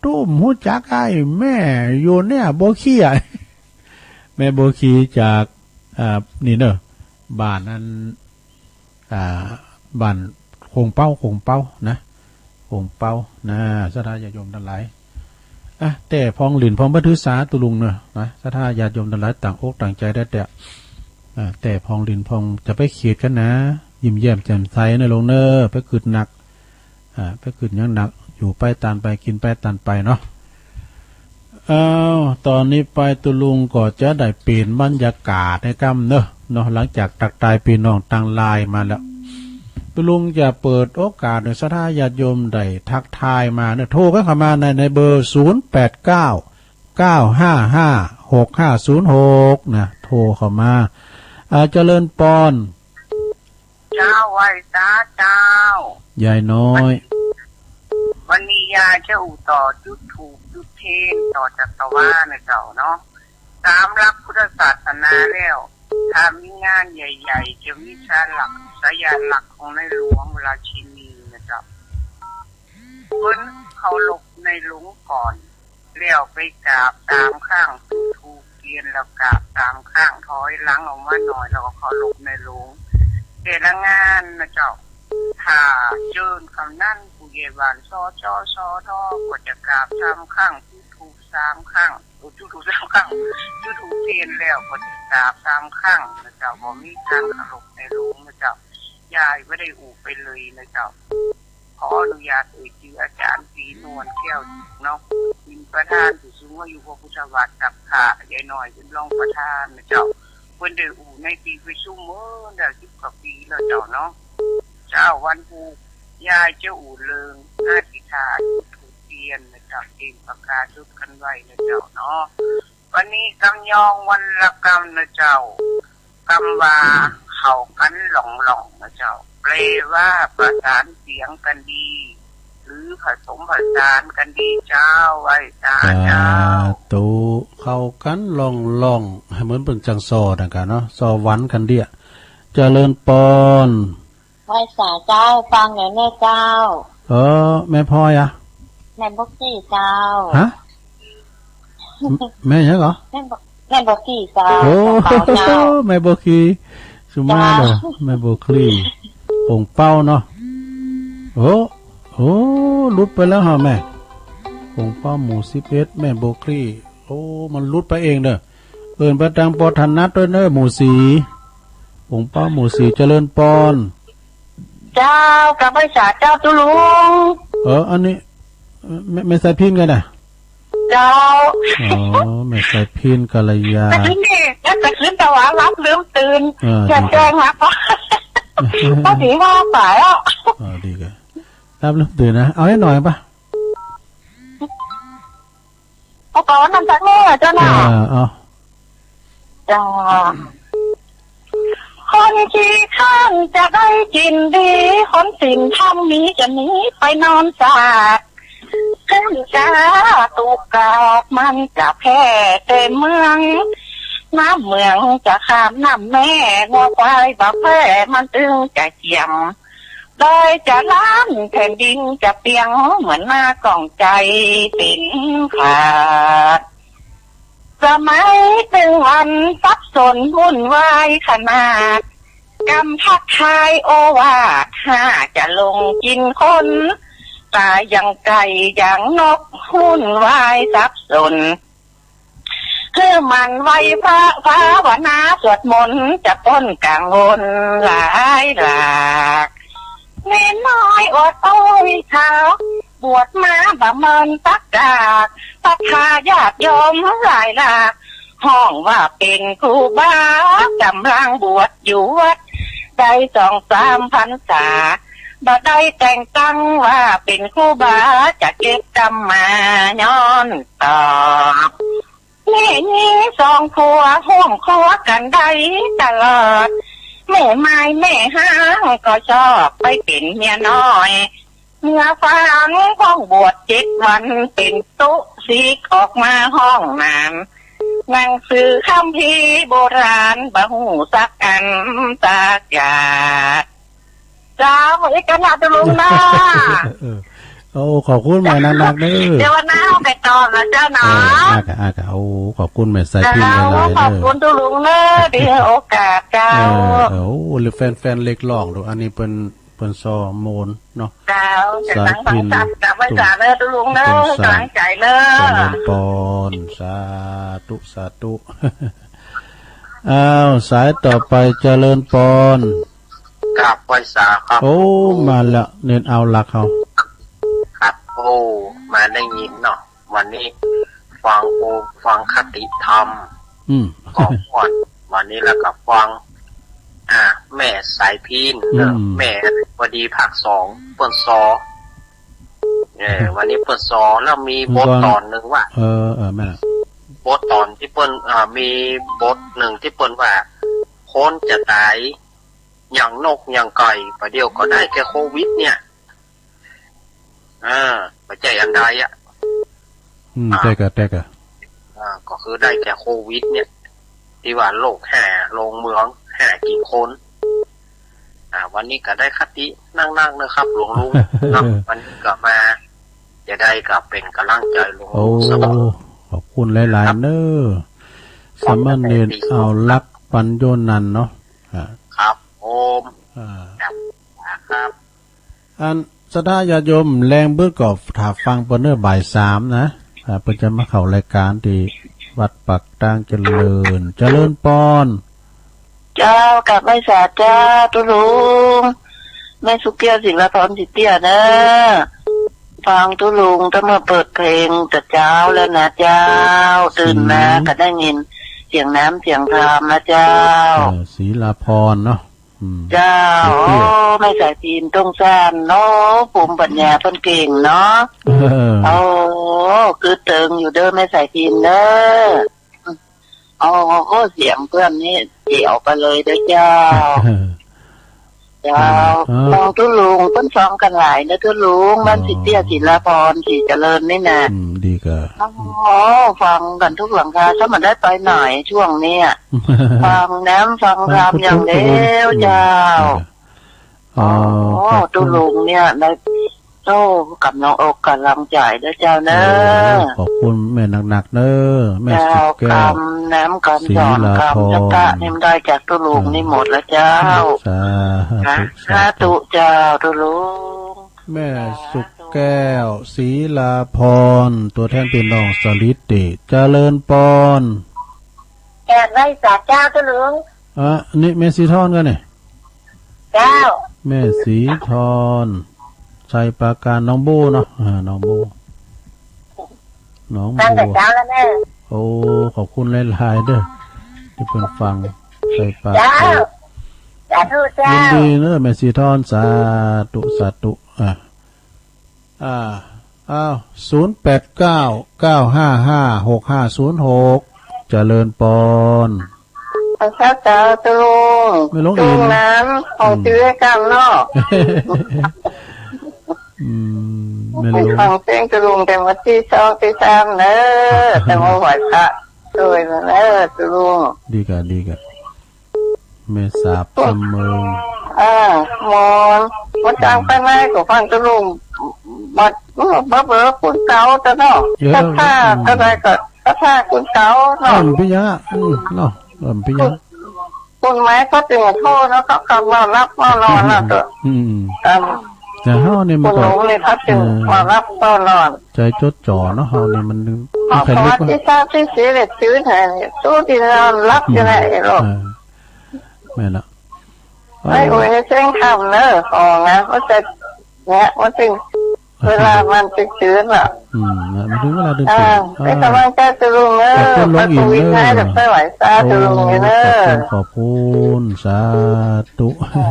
ตุ๊บ่ฮู้จักอ้าย แม่อยู่เนี่ย บัวขี้อะ แม่บัวขี้จาก อ่า นี่เนอะ บ้านนั้น อ่า บ้านโคงเป้า โคงเป้านะ โคงเป้านะ ศรัทธาญาติโยมทั้งหลาย อ่ะ แต่พองหลินพองบ่ถือสาตุ๊ลุงเนอะ นะ ศรัทธาญาติโยมทั้งหลาย ต่างอกต่างใจได้แต่ อ่า แต่พองหลินพองจะไปเขียดกันนะ ยิ้มแย้มแจ่มใสนะลุงเนอะ ไปกึดหนัก อ่า ไปกึดหยังหนัก อยู่ไปตานไป กินไปตานไปเนาะ อ้าว ตอนนี้ไปตุ๊ลุงก็จะได้เปลี่ยนบรรยากาศให้กำเนอะ เนาะ หลังจากทักทายพี่น้องทางไลน์มาแล้ว ตุ๊ลุงจะเปิดโอกาสให้ศรัทธาญาติโยมได้ทักทายมาเนอะ โทรกันเข้ามาใน ในเบอร์ ศูนย์แปดเก้า เก้าห้าห้า หกห้าศูนย์หก นะ โทรเข้ามา อ่า เจริญปอน เจ้า ไหว้สาเจ้า ยายน้อย วันนี้ยายจะอู้ต่อจุดธูปจุดเทียนต่อจักรวาลนะเจ้าเนาะ ตามหลักพุทธศาสนาแล้ว ถ้ามีงานใหญ่ๆ จะมีสาลัก สายาลักษณ์ของในหลวงราชินีนะเจ้า เปิ้นเคารพในหลวงก่อน แล้วไปกราบสามครั้ง จุดธูปเทียนแล้วกราบสามครั้ง ถอยหลังออกมาหน่อยแล้วก็เคารพในหลวง แต่ละงานนะเจ้า ถ้าเจิญกำนันผู้ใหญ่บ้าน สจ สท ก็จะกราบสามครั้ง จุดธูปสามครั้ง โอ้ จุดธูปสามครั้ง จุดธูปเทียนแล้วก็จะกราบสามครั้งนะเจ้า บ่มีการเคารพในหลวงนะเจ้า ยายบ่ได้อู้ไปเลยนะเจ้า ขออนุญาตเอ่ยชื่ออาจารย์ศรีนวลแก้วเนาะ เป็นประธานผู้สูงอายุพระพุทธวัตรกับข้ายายน้อยเป็นรองประธานนะเจ้า เพิ่นได้อู้ในที่ประชุมเมื่อได้สิบกว่าปีแล้วเจ้าเนาะ เจ้า วันฮูก ยายเจ้าอู่เลิง อธิษฐาน ถูกเทียนนะเจ้า เต็มปากกาสุดกันไว้นะเจ้าเนาะ วันนี้กำยองวันละกำนะเจ้า กำว่า เข้ากันหล่องๆ นะเจ้า แปลว่าประสานเสียงกันดี หรือผสมผสานกันดีเจ้า ไหว้สาเจ้า สาธุ เข้ากันหล่องๆ เหมือนเปิ้นจั่งซอดังกะเนาะ ซอหวันกันเดีย เจริญปอน ไหว้สาเจ้า ฟังหน่อยแม่เจ้า เออ แม่พลอยอะ แม่บกกี้เจ้า ฮะ แม่หยังเหรอ แม่บก แม่บกกี้เจ้า โอ้ ของเปาเจ้า แม่บกกี้ สุมาเด้อ เจ้า แม่บกกี้ โป่งเป้าเนาะ โอ้ โอ้ หลุดไปแล้วฮะแม่ โป่งเป้าหมู่สิบเอ็ด แม่บกกี้ โอ้ มันหลุดไปเองเด้อ เอิ้นไปตางปอถนัดด้วยเนอะ หมู่สี่ โป่งเป้าหมู่สี่ เจริญปอน เจ้า กราบไหว้สาเจ้าตุ๊ลุง เออ อันนี้ แม่ แม่สายพิณกันนะ เจ้า อ๋อ แม่สายพิณกัลยา แต่ที่นี่ แต่คืนแต่ว่าหลับลืมตื่น เออ อย่าแจ้งนะ พอดีว่าสายอ่ะ อ๋อ ดีกัน หลับลืมตื่นนะ เอาให้หน่อยปะ เอาก่อนนั่นสักเมื่อเจ้าน่ะ เออ เอา จ้า คนขี้ข้านจะได้กินดี คนศีลธรรมมีจะหนีไปนอนสาก ขึ้นกาตุกกาบมันจะแพร่เต็มเมือง น้ำเมืองจะข้ามน้ำแม่ งัวควายบ่แพร่มันจึงจะเจียม ดอยจะล้านแผ่นดินจะเปียง เหมือนหน้ากล่องใจเป็นขาด สมัยตึงอันสับสนวุ่นวายขนาด กำทักทายโอวาท ถ้าจะลงกินคน ตายอย่างไก่อย่างนก วุ่นวายสับสน คือหมั่นไหว้พระภาวนาสวดมนต์ จะพ้นกังวลหลายหลาก เณรน้อยอดโอยเช้า บวชมาบ่เมินสักกาด ศรัทธาญาติโยมหลายหลาก ฮ้องว่าเป็นครูบา กำลังบวชอยู่วัด ได้สองสามพรรษา บ่ได้แต่งตั้งว่าเป็นครูบา จะเก็บกำมาย้อนตอบ แม่หญิงสองผัวห่วมครัวกันได้ตลอด แม่ไม้แม่ห้างก็ชอบไปเป็นเมียน้อย เมื่อฟังพ้องบวชเจ็ดวันเป็นตุ๊สิกออกมาห้องน้ำ หนังสือคัมภีร์โบราณบ่ฮู้สักอันสักอย่าง เจ้า เอกนาถตุ๊ลุงนะ เออ โอ้ ขอบคุณแม่นักๆเด้อ เดี๋ยววันหน้าเอาไปต่อนะเจ้าเนาะ เออ อากะ อากะ โอ้ ขอบคุณแม่สายพิณหลายๆเด้อ ขอบคุณตุ๊ลุงเนอะ ที่ให้โอกาสเจ้า เออ เออ โอ้ หรือแฟนๆเรียกร้องดู อันนี้เปิ้น เปิ้นซอโมนเนาะ เจ้า สายพิณ จะตั้งสังสรรค์กับไหว้สาเนอะตุ๊ลุงเนอะ กำลังใจเนอะ เจริญปอน สาธุ สาธุ อ้าว สายต่อไป เจริญปอน กราบไหว้สาครับ โอ้ มาแล้ว เณรเอาหลักเฮา ครับ โอ้ มาได้ยินเนาะ วันนี้ฟังโอ ฟังคติธรรม อืม ก็ม่วน วันนี้แล้วก็ฟัง อ่า แม่สายพิณเนอะ อืม แม่พอดีภาคสอง เปิ้นซอ เออ วันนี้เปิ้นซอ แล้วมีบทตอนหนึ่งว่า เออ เออ แม่นละ บทตอนที่เปิ้น อ่า มีบทหนึ่งที่เปิ้นว่า คนจะตาย อย่างนกอย่างไก่ ประเดี๋ยวก็ได้แก่โควิดเนี่ย อ่า บ่ใจ้อันใดอะ อืม อ่า แต่ก็ แต่ก็ อ่า ก็คือได้แก่โควิดเนี่ย ที่ว่าโรคแห่ลงเมือง แห่กินคน อ่า วันนี้ก็ได้คตินักๆนะครับ หลวงลุงเนาะ วันนี้ก็มา จะได้ก็เป็นกำลังใจหลวงลุง โอ้ สมอง ขอบคุณหลายๆเนอะ ครับ สามเณรเอาหลักปัญโยนันเนาะ อ่า ครับผม อ่า ครับ ครับ อันศรัทธาญาติโยมแลงเบิดก็ถ่าฟังเปิ้นเนอะ บ่ายสามนะ อ่า เปิ้นจะมาเข้ารายการที่วัดปากตางเจริญ เจริญปอน เจ้า กราบไหว้สาเจ้าตุ๊ลุง แม่สุเกี้ยว ศิลาพร สิเตี้ยเนอะ ฟังตุ๊ลุงตั้งเมื่อเปิดเพลงแต่เช้าแล้วนะเจ้า ตื่นมาก็ได้ยินเสียงน้ำเสียงธรรมนะเจ้า เออ ศิลาพรเนาะ อืม เจ้า เตี้ย โอ้ แม่สายพิน ตรงซานเนาะ ภูมิปัญญาเพิ่นเก่งเนาะ เออ โอ้ คือเติงอยู่เด้อ แม่สายพินเด้อ โอ้ เสียงเพื่อนนี่เสียวไปเลยเด้อเจ้า เจ้า อ่า ฟังตุ๊ลุง เพิ่นฟังกันหลายนะตุ๊ลุง บ้านสิเตี้ย ศิลาพร ศรีเจริญนี่นะ อืม ดีกะ โอ้ ฟังกันทุกหลังคา ถ้ามันได้ไปไหนช่วงเนี้ย ฟังน้ำฟังธรรมอย่างเดียวเจ้า อ๋อ โอ้ ขอบคุณ ตุ๊ลุงเนี่ยนะ โอ้ กำลังอกกำลังใจเด้อเจ้าเนอะ เออ ขอบคุณแม่นักๆเนอะ แม่สุขแก้ว เจ้า กำน้ำกำสอน ศรีลาพร กำจักระนี่มันได้จากตุ๊ลุงนี่หมดแล้วเจ้า สาธุ สาธุ สาธุเจ้าตุ๊ลุง แม่สุขแก้ว ศรีลาพร ตัวแทนพี่น้องสาลิดเดช เจริญปอน แปดร้อยสามเจ้าตุ๊ลุง อ่ะ นี่แม่สีทอนกันเนี่ย เจ้า แม่สีทอน ชัยปราการ น้องโบ้เนาะ อ่า น้องโบ้ น้องโบ้ ฟังแต่เช้าแล้วแม่ โอ้ ขอบคุณหลายๆเด้อ ที่เพิ่นฟัง ชัยปราการ เจ้า สาธุเจ้า ยินดีเนอะ แม่สีทอน สาธุ สาธุ อ่ะ อ่า อ้าว ศูนย์แปดเก้า เก้าห้าห้า หกห้าศูนย์หก เจริญปอน เช้าเจ้าตุ๊ลุง แม่หลวงอิน ตุ๊ลุงนั้นของ อืม ชื่อกันเนาะ อืม แม่หลวง ฟังเพลงตุ๊ลุงแต่วันที่สองที่สามเนอะ แต่ว่าไหว้พระด้วยนะเนอะตุ๊ลุง ดีกะ ดีกะ แม่สาบเสมิง อ่า มอน มาจางไปไหนก็ฟังตุ๊ลุง มา มาเบอร์คุณเก่าแต่เนาะ เออ ถ้าถ้า อืม ก็ได้ก็ ถ้าถ้าคุณเก่าเนาะ เออ มันเป็นอย่างนั้น อืม เนาะ เออ มันเป็นอย่างนั้น คุณไม้เขาเตือนโทษเนาะ เขากำลังรับมานอนนะตัว อืม อืม อ่า แต่เฮานี่มันก็ คุณลุงนี่เขาเตือน เออ มารับมานอน ใจจดจ่อเนาะ เฮานี่มัน ขอ ใครนึกว่า ประวัติศาสตร์ที่เสียเด็ดตื้นให้เนี่ย ตู้ที่นอนรับอยู่ไหนหรอก เออ แม่นละ ไอ้โอ้ย เส้นคำเนอะ ของนะ มันจะ เนี่ย มันถึง เวลามันตึกๆอ่ะ อืม นะ มันถึงเวลาตึกๆ อ่า อ่า เป็นกำลังใจตุ๊ลุงเนอะ ขอบคุณหลวงอินเนอะ พระครูวินัยกับพระไหวสาธุลุงเนอะ ขอบคุณ ขอบคุณ สาธุ อ่า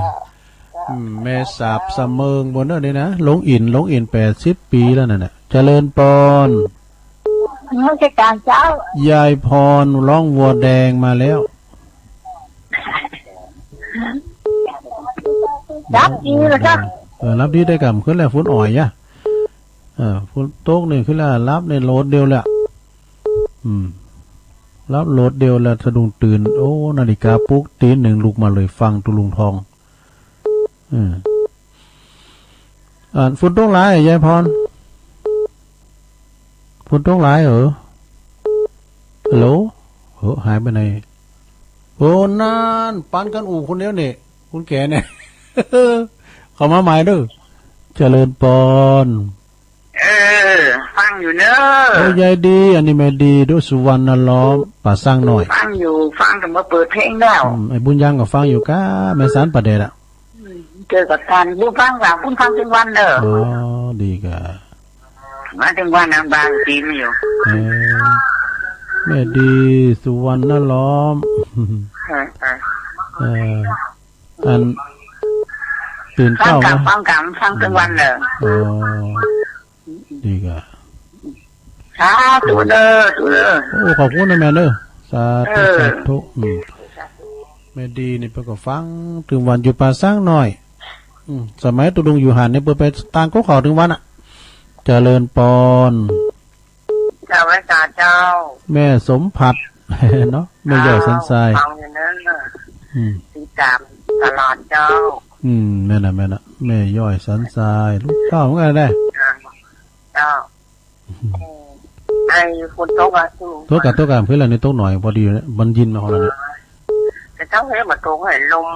อืม แม่สาบเสมิงบนนั่นนี่นะ หลวงอิน หลวงอินแปดสิบปีแล้วนั่นน่ะ เจริญปอน นมัสการเจ้า ยายพร ร้องวัวแดงมาแล้ว รับดีแล้วจ้ะ เออ รับดีได้กำขึ้นแล้ว ฝนอ่อยยะ เออ ฝนตกนี่ขึ้นแล้ว รับในโหลดเดียวแหละ อืม รับโหลดเดียวแล้ว สะดุ้งตื่น โอ้ นาฬิกาปลุกตีหนึ่ง ลุกมาเลย ฟังตุ๊ลุงทอง อืม อ่า ฝนตกหลาย ยายพร ฝนตกหลายเหรอ ฮัลโหล เฮ้อ หายไปไหน โอ้ นั่น ปันกันอู่คนเดียวนี่ คนแก่เนี่ย เข้ามาใหม่เด้อ เจริญปอน เออ ฟังอยู่เนอะ โอ้ ยายดี อันนี้แม่ดี ดูสุวรรณล้อม ป่าสร้างหน่อย ฟังอยู่ ฟังแต่มาเปิดเพลงแล้ว อืม ไอ้บุญยังก็ฟังอยู่ก้า แม่สารป่าแดดอะ อืม เจอกับท่าน บุญฟังหลัง บุญฟังถึงวันเนอะ อ๋อ ดีก้า มาถึงวันนั้นบางทีไม่อยู่ เออ แม่ดี สุวรรณล้อม เออ เออ เออ อัน ตื่น ฟัง เช้า กับ นะ ฟังกับ ฟังถึงวันเนอะ อ๋อ ดีก้า สาธุเด้อ สาธุเด้อ โอ้ ขอบคุณนะแม่เด้อ สาธุ เออ สาธุ อืม แม่ดีนี่เพิ่นก็ฟังถึงวันอยู่ป่าสร้างหน่อย อืม สมัยตุ๊ลุงอยู่หันนี่เพิ่นไปตางกกเขาถึงวันอะ เจริญปอน เจ้าพระเจ้า แม่สมผัส เนาะ แม่ย่อยสันทราย ฟังอยู่เนอะ อืม ติดตามตลอดเจ้า อืม แม่นน่ะ แม่นน่ะ แม่ย่อยสันทราย ลูกเต้าเหมือนกันได้ เจ้า ไอ้ฝนตกอะ ตกอะ ตกอะ เพื่อนเรานี่ตกหน่อย พอดีเนี่ย มันยินมาของเราเนี่ย แต่เจ้าเฮ้ย มาตกให้ลม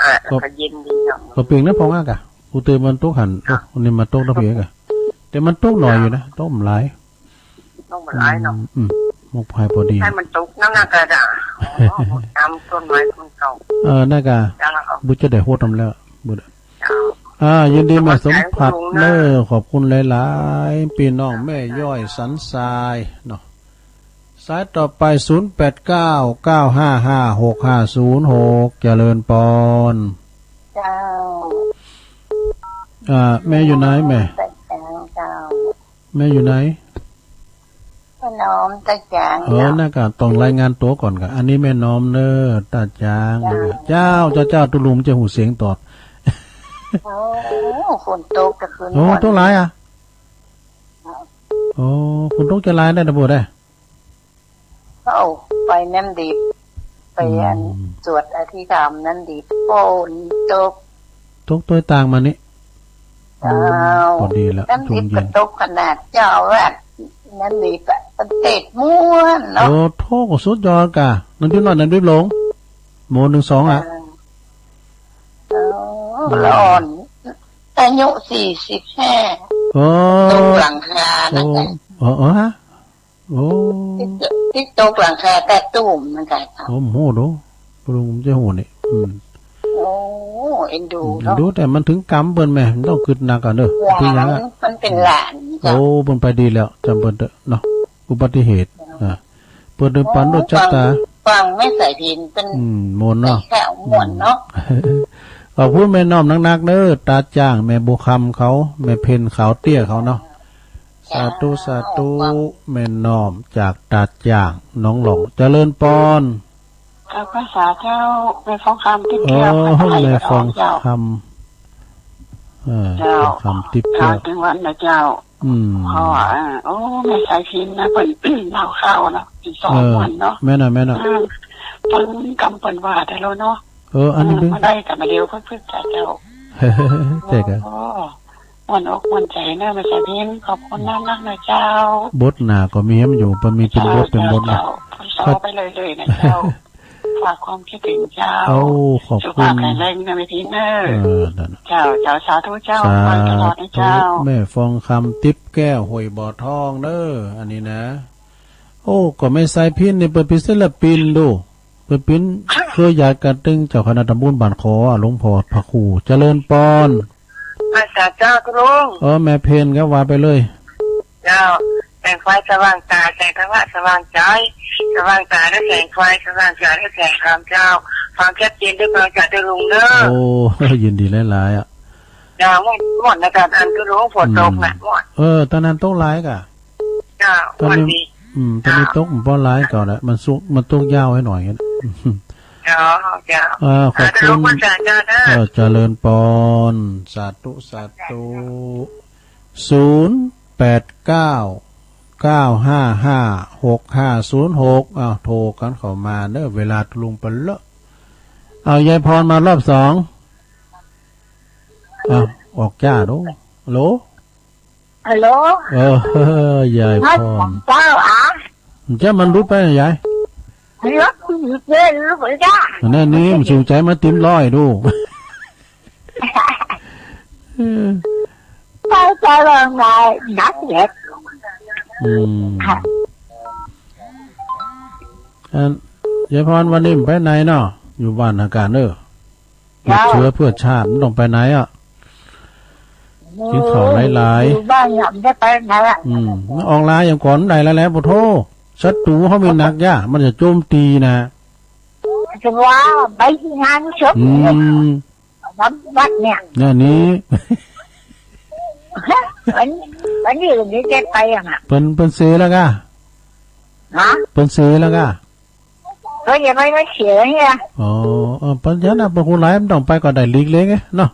อ่ะ ก็ ก็เย็นดีเนาะ ก็เปลี่ยนนะ พองอ่ะกะ กูเตือนมันตกหัน ตก นี่มาตกนะเพียงกะ แต่มันตกหน่อยอยู่นะ ตกมันหลาย ตกมันหลายเนาะ อืม อืม มกพายพอดี ให้มันตกนั่นน่ะกะจ้ะ อ๋อ ตามต้นไม้ต้นเก่า เออ นั่นกะ จ้ะ บุญจะได้โหดนำแล้ว บุญ อ่า ยินดีมาสมผัสเนอ ขอบคุณหลายๆ พี่น้องแม่ย่อยสันทรายเนาะ สายต่อไป ศูนย์แปดเก้า เก้าห้าห้า หกห้าศูนย์หก เจริญปอน อ่า แม่อยู่ไหนแม่ แม่อยู่ไหน แม่น้อมตาจาง เออ เจ้า น่าก็ต้องรายงานตัวก่อนกะ อันนี้แม่น้อมเนอะ ตาจาง เจ้า เจ้า เจ้า เจ้า ตุ๊ลุงจะหูเสียงตอด โอ้ ฝนตกกะคืน โอ้ ก่อน ตกหลายอ่ะ โอ้ ฝนตกจะหลายได้นะบัวได้ เอ้า ไปน้ำดิบ ไปอัน อืม สวดอภิธรรมน้ำดิบ ฝนตก ตกตัวยต่างมานี่ เจ้า อืม พอดีละ น้ำดิบ ช่วงเย็น กะตกขนาดเจ้าว่า น้ำดิบอะ มันเตะม่วนเนาะ โอ้ โถ ก็สุดยอดกะ น้ำดิบน้อย น้ำดิบหลวง หมู่หนึ่งสองอะ เออ เออ อืม หลอน อายุสี่สิบห้า โอ้ ตกหลังคานะ โอ้ เออ เออ ฮะ โอ้ ที่ ที่ตกหลังคาตาตุ่มเหมือนกันค่ะ โอ้โห ดู ลุงจะโหนี่ อืม โอ้ เอ็นดู อืม เนาะ เอ็นดู แต่มันถึงกรรมเปิ้นแหม มันต้องคิดหนักอ่ะเนอะ หลาน ถึงอย่างอ่ะ มันเป็นหลาน โอ้ เจ้า เปิ้นไปดีแล้ว จำเปิ้นเถอะเนาะ อุบัติเหตุ อ่า เปิ้นเดินปันรถจักรตา ฟัง ฟังแม่สายพิณเปิ้น อืม ม่วนเนาะ ใส่แค่ม่วนเนาะ อืม ขอบคุณแม่น้อมนักๆเนอะ ตาจ้าง แม่บัวคำเขา แม่เพ็ญขาวเตี้ยเขาเนาะ สาธุ สาธุ แม่น้อมจากตาดยางหนองหล่อง เจริญปอน เจ้าภาษาเจ้า แม่ฟองคำติ๊บแก้ว โอ้ แม่ฟองคำ เออ เจ้า ฟองคำติ๊บแก้ว เจ้า จังหวัดนะเจ้า อืม เพราะว่า เออ โอ้ แม่สายพิณนะ เปิ้นเล่าข่าวเนาะ เป็นสอง เออ วันเนาะ แม่นน่ะ แม่นน่ะ เออ เปิ้นกำเปิ้นว่าแต่แล้วเนาะ เออ อันนี้ เออ เป็น มาได้กลับมาเดียวเพิ่งๆ จ้ะเจ้า ใช่ครับ โอ้ ม่วนอกม่วนใจเนอะ แม่สายพิณ ขอบคุณมากๆ นะเจ้า บทหน้าก็มีให้มันอยู่ มันมีเป็นบทเป็นบทนะ เจ้า เจ้า ครับ ไปเรื่อยๆ นะเจ้า ฝากความคิดถึงเจ้า โอ้ ขอบคุณ สุขภาพแข็งแรงนะแม่พิณเนอะ เออ นั่นน่ะ เจ้า เจ้า สาธุเจ้า สาธุ ฟังตลอดนะเจ้า แม่ฟองคำติ๊บแก้ว ห้วยบ่อทองเนอะ อันนี้นะ โอ้ ก็แม่สายพิณนี่เปิ้นเป็นศิลปินดู เปิ้นเป็นเครือญาติกันตึงเจ้าคณะตำบลบ้านขอ หลวงพ่อพระครู เจริญปอน อาสาเจ้าทุลุง เออ แม่เพ็ญก็ว่าไปเลย เจ้า แสงไฟสว่างตา แสงธรรมะสว่างใจ สว่างตาด้วยแสงไฟ สว่างใจด้วยแสงธรรมเจ้า ความชัดเจนด้วยความจากทุลุงเด้อ โอ้ ยินดีหลายๆ อ่ะ เจ้า ม่วน ม่วนนะ ตอนอันทุลุง ฝนตกนะ อืม ม่วน เออ ตอนนั้นตกหลายกะ เจ้า ตอนนี้ ม่วนดี อืม ตอนนี้ เจ้า ตกบ่หลายเก่าแล้ว มันสุก มันตกยาวให้หน่อย เจ้า เจ้า เออ ขอบคุณ เออ เจริญปอน สาธุ สาธุ ศูนย์แปดเก้า เก้าห้าห้า หกห้าศูนย์หก อ้าว โทรกันเข้ามาเด้อ เวลาลุงเปิ้นเลอะ เอา ยายพรมารอบสอง อ้าว ออกจ้าดู ฮัลโหล ฮัลโหล เออ ยายพร เจ้าอะ เจ้ามันรุดไปนะยาย มันรุด มันรุดไปจ้า อันนั้นนี่มันสูงใจมาติมร้อยดู เออ ไปเจอเรื่องไหน นักเด็ก อืม ค่ะ อัน ยายพรวันนี้มันไปไหนเนาะ อยู่บ้านอาการเด้อ เจ้า เพื่อเชื้อเพื่อชาติมันต้องไปไหนอ่ะ กินข้าวหลายๆ อยู่บ้านเนี่ยมันจะไปไหนอ่ะ อืม มันออกลาอย่างก่อนได้แล้วแหละ ปะโท ศัตรูเขามีหนักย่า มันจะโจมตีนะ จะว่าไปที่งานศพ อืม วัด วัดเนี่ย เนี่ยนี่ วัน วันนี้ วันนี้จะไปยังอ่ะ เปิ้น เปิ้นเสแล้วกะ ฮะ เปิ้นเสแล้วกะ ก็อย่าไปมาเสียเนี่ย อ๋อ เออ ปัญญาน่ะ บางคนหลายมันต้องไปก็ได้หลีกเลี่ยงไงเนาะ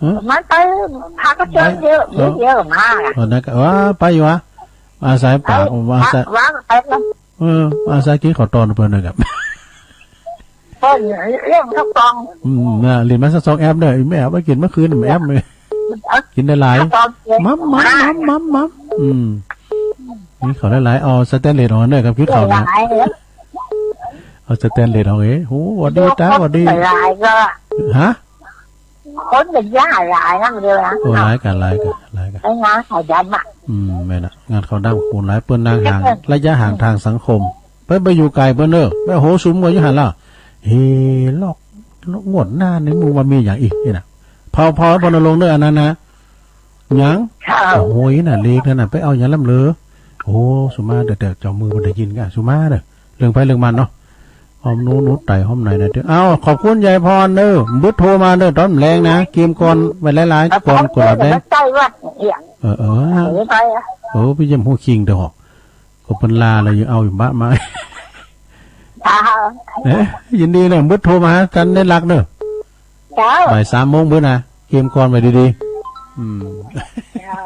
ฮะ มันไป พาก็เจอเยอะ เออ เยอะมากอะ เออ นั่นก็ ว่าไปอยู่วะ อาศัยปาก เออ ว่าอาศัย ว่าไปแล้ว เออ อาศัยกินข้าวตอนเปิ้นนะครับ เปิ้นเรื่องข้าวตอง อืม น่ะ เล่นมาสักสองแอปเด้อ แม่เอาไปกินเมื่อคืน แอปเลย กินได้หลาย ข้าวตองเย็น มัม มัม มัม มัม มัม อืม นี่เขาหลายๆ เอาสแตนเลสออกเด้อครับ คิดเขานะ หลายเลย เอาสแตนเลสออกเอ้ย โห หวัดดีตา หวัดดี หลายก็ ฮะ คนเป็นย่าหลายนั่นเดียวนะ โอ้ หลายกัน หลายกัน หลายกัน ไอ้งานเขาดำอ่ะ อืม แม่นน่ะ งานเขาดำ คนหลาย เปิ้นนางห่าง ระยะห่างทางสังคม ไป ไปอยู่ไกลเปิ้นเด้อ ไปโหสุมกันอยู่หั่นล่ะ เฮ้ ลอก ลอก งวดหน้านี่มึงว่ามีอย่างอีกนี่น่ะ เผา เผา พรณรงค์เด้อ อันนั้นนะ หยัง ค่ะ โอ้ยน่ะ เลขนั่นน่ะ ไปเอาหยังลำเลอ โอ้ สุมาเด้อ แต่เจ้ามือมันได้ยินกะ สุมาเด้อ เรื่องไผเรื่องมันเนาะ หอมหนูหนูไต่หอมไหนนะเด้อ อ้าว ขอบคุณยายพรเด้อ เบอร์โทรมาเด้อ ตอนแลงนะ เกมก่อนไว้หลายๆ ก่อนกดดับแดง เออ เออ เออ ไปอะ เออ ไปเยี่ยมหัวคิงเด้อ ก็เปิ้นลาแล้วอยู่ เอาอยู่บ้านมา เอ๊ะ ยินดีเด้อ เบอร์โทรมาหากันได้หลักเด้อ เจ้า บ่ายสามโมงเบอร์นะ เกมก่อนไว้ดีๆ อืม เจ้า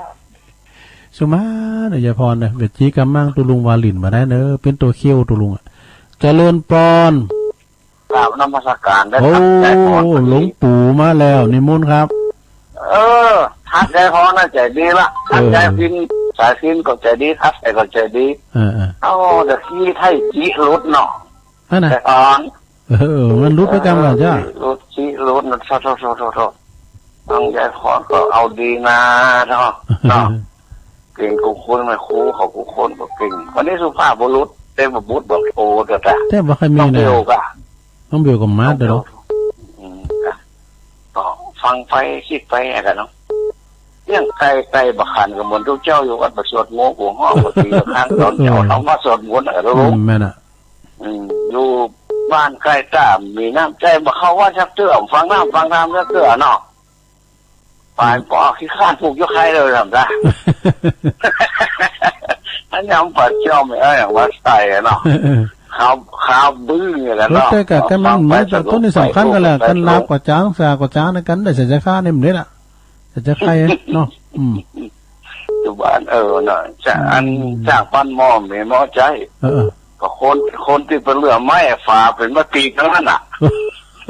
สุมาเด้อยายพรเด้อ เวทจีกำมังตุลุงวาลินมาได้เด้อ เป็นตัวเขี้ยวตุลุงอะ เจริญปอน กราบนมัสการได้ โอ้ ครับ ยายพร หลวงปู่มาแล้ว นิมนต์ครับ เออ ทักยายพรน่ะใจดีละ ทัก เออ ยายพิน สายพินก็ใจดี ทักใครก็ใจดี เออ เออ เอา แต่ขี้ไทยจีหลุดเนาะ อันน่ะ แต่ก่อน เออ มันหลุดไปกำกันจ้ะ หลุดจีหลุดนะ โทษ โทษ โทษ โทษ โทษ ฟังยายพรก็เอาดีนะเนาะ เนาะ เก่งกูคน แม่ครูเขากูคนก็เก่ง วันนี้สุภาพบุรุษเทพบุตรบอกโอ้ แต่ แต่ แต่บ่เคยมีนะ น้องเบลกะ น้องเบลก็มาแต่เนาะ อืม กะ ก็ฟังไปคิดไปอะกันเนาะ เรื่องไกลๆ บ่ขันก็เหมือนทุกเจ้าอยู่วัดบ่สวดมนต์ กูฮ้องบ่ตีละครั้ง ตอนเจ้า เออ ทำวัดสวดมนต์อะ อืม แม่นอะ อืม อยู่บ้านใกล้ตา มีน้ำใจบ่เข้าวัดสักเทื่อ ฟังน้ำฟังธรรมสักเทื่อเนาะ ไป อืม ปอขี้ข้านผูกยกไข่เลยทำได้ อันยำปัดจอม เอ้ย อย่างว่าใส่อะเนาะ เออ ขาว ขาวบึ้งอย่างนั้นเนาะ แล้วแต่กะ กะมัน ฟังไป ไม่ สนุก ต้นนี้สำคัญกันแหละ ไป กันลาบกว่าจ้าง สา กว่าจ้างในกันได้ ใส่ใจข้าเนี่ยมันเนี่ยแหละ ใส่ใจใครเนาะ อืม อยู่บ้าน เออ เนาะ จ้าง อัน อืม จ้างปั้นหม้อ มีหม้อใจ เออ เออ ก็คน คนที่เป็นเรือไม้ฝาเป็นไม้ปีกทั้งนั้นน่ะ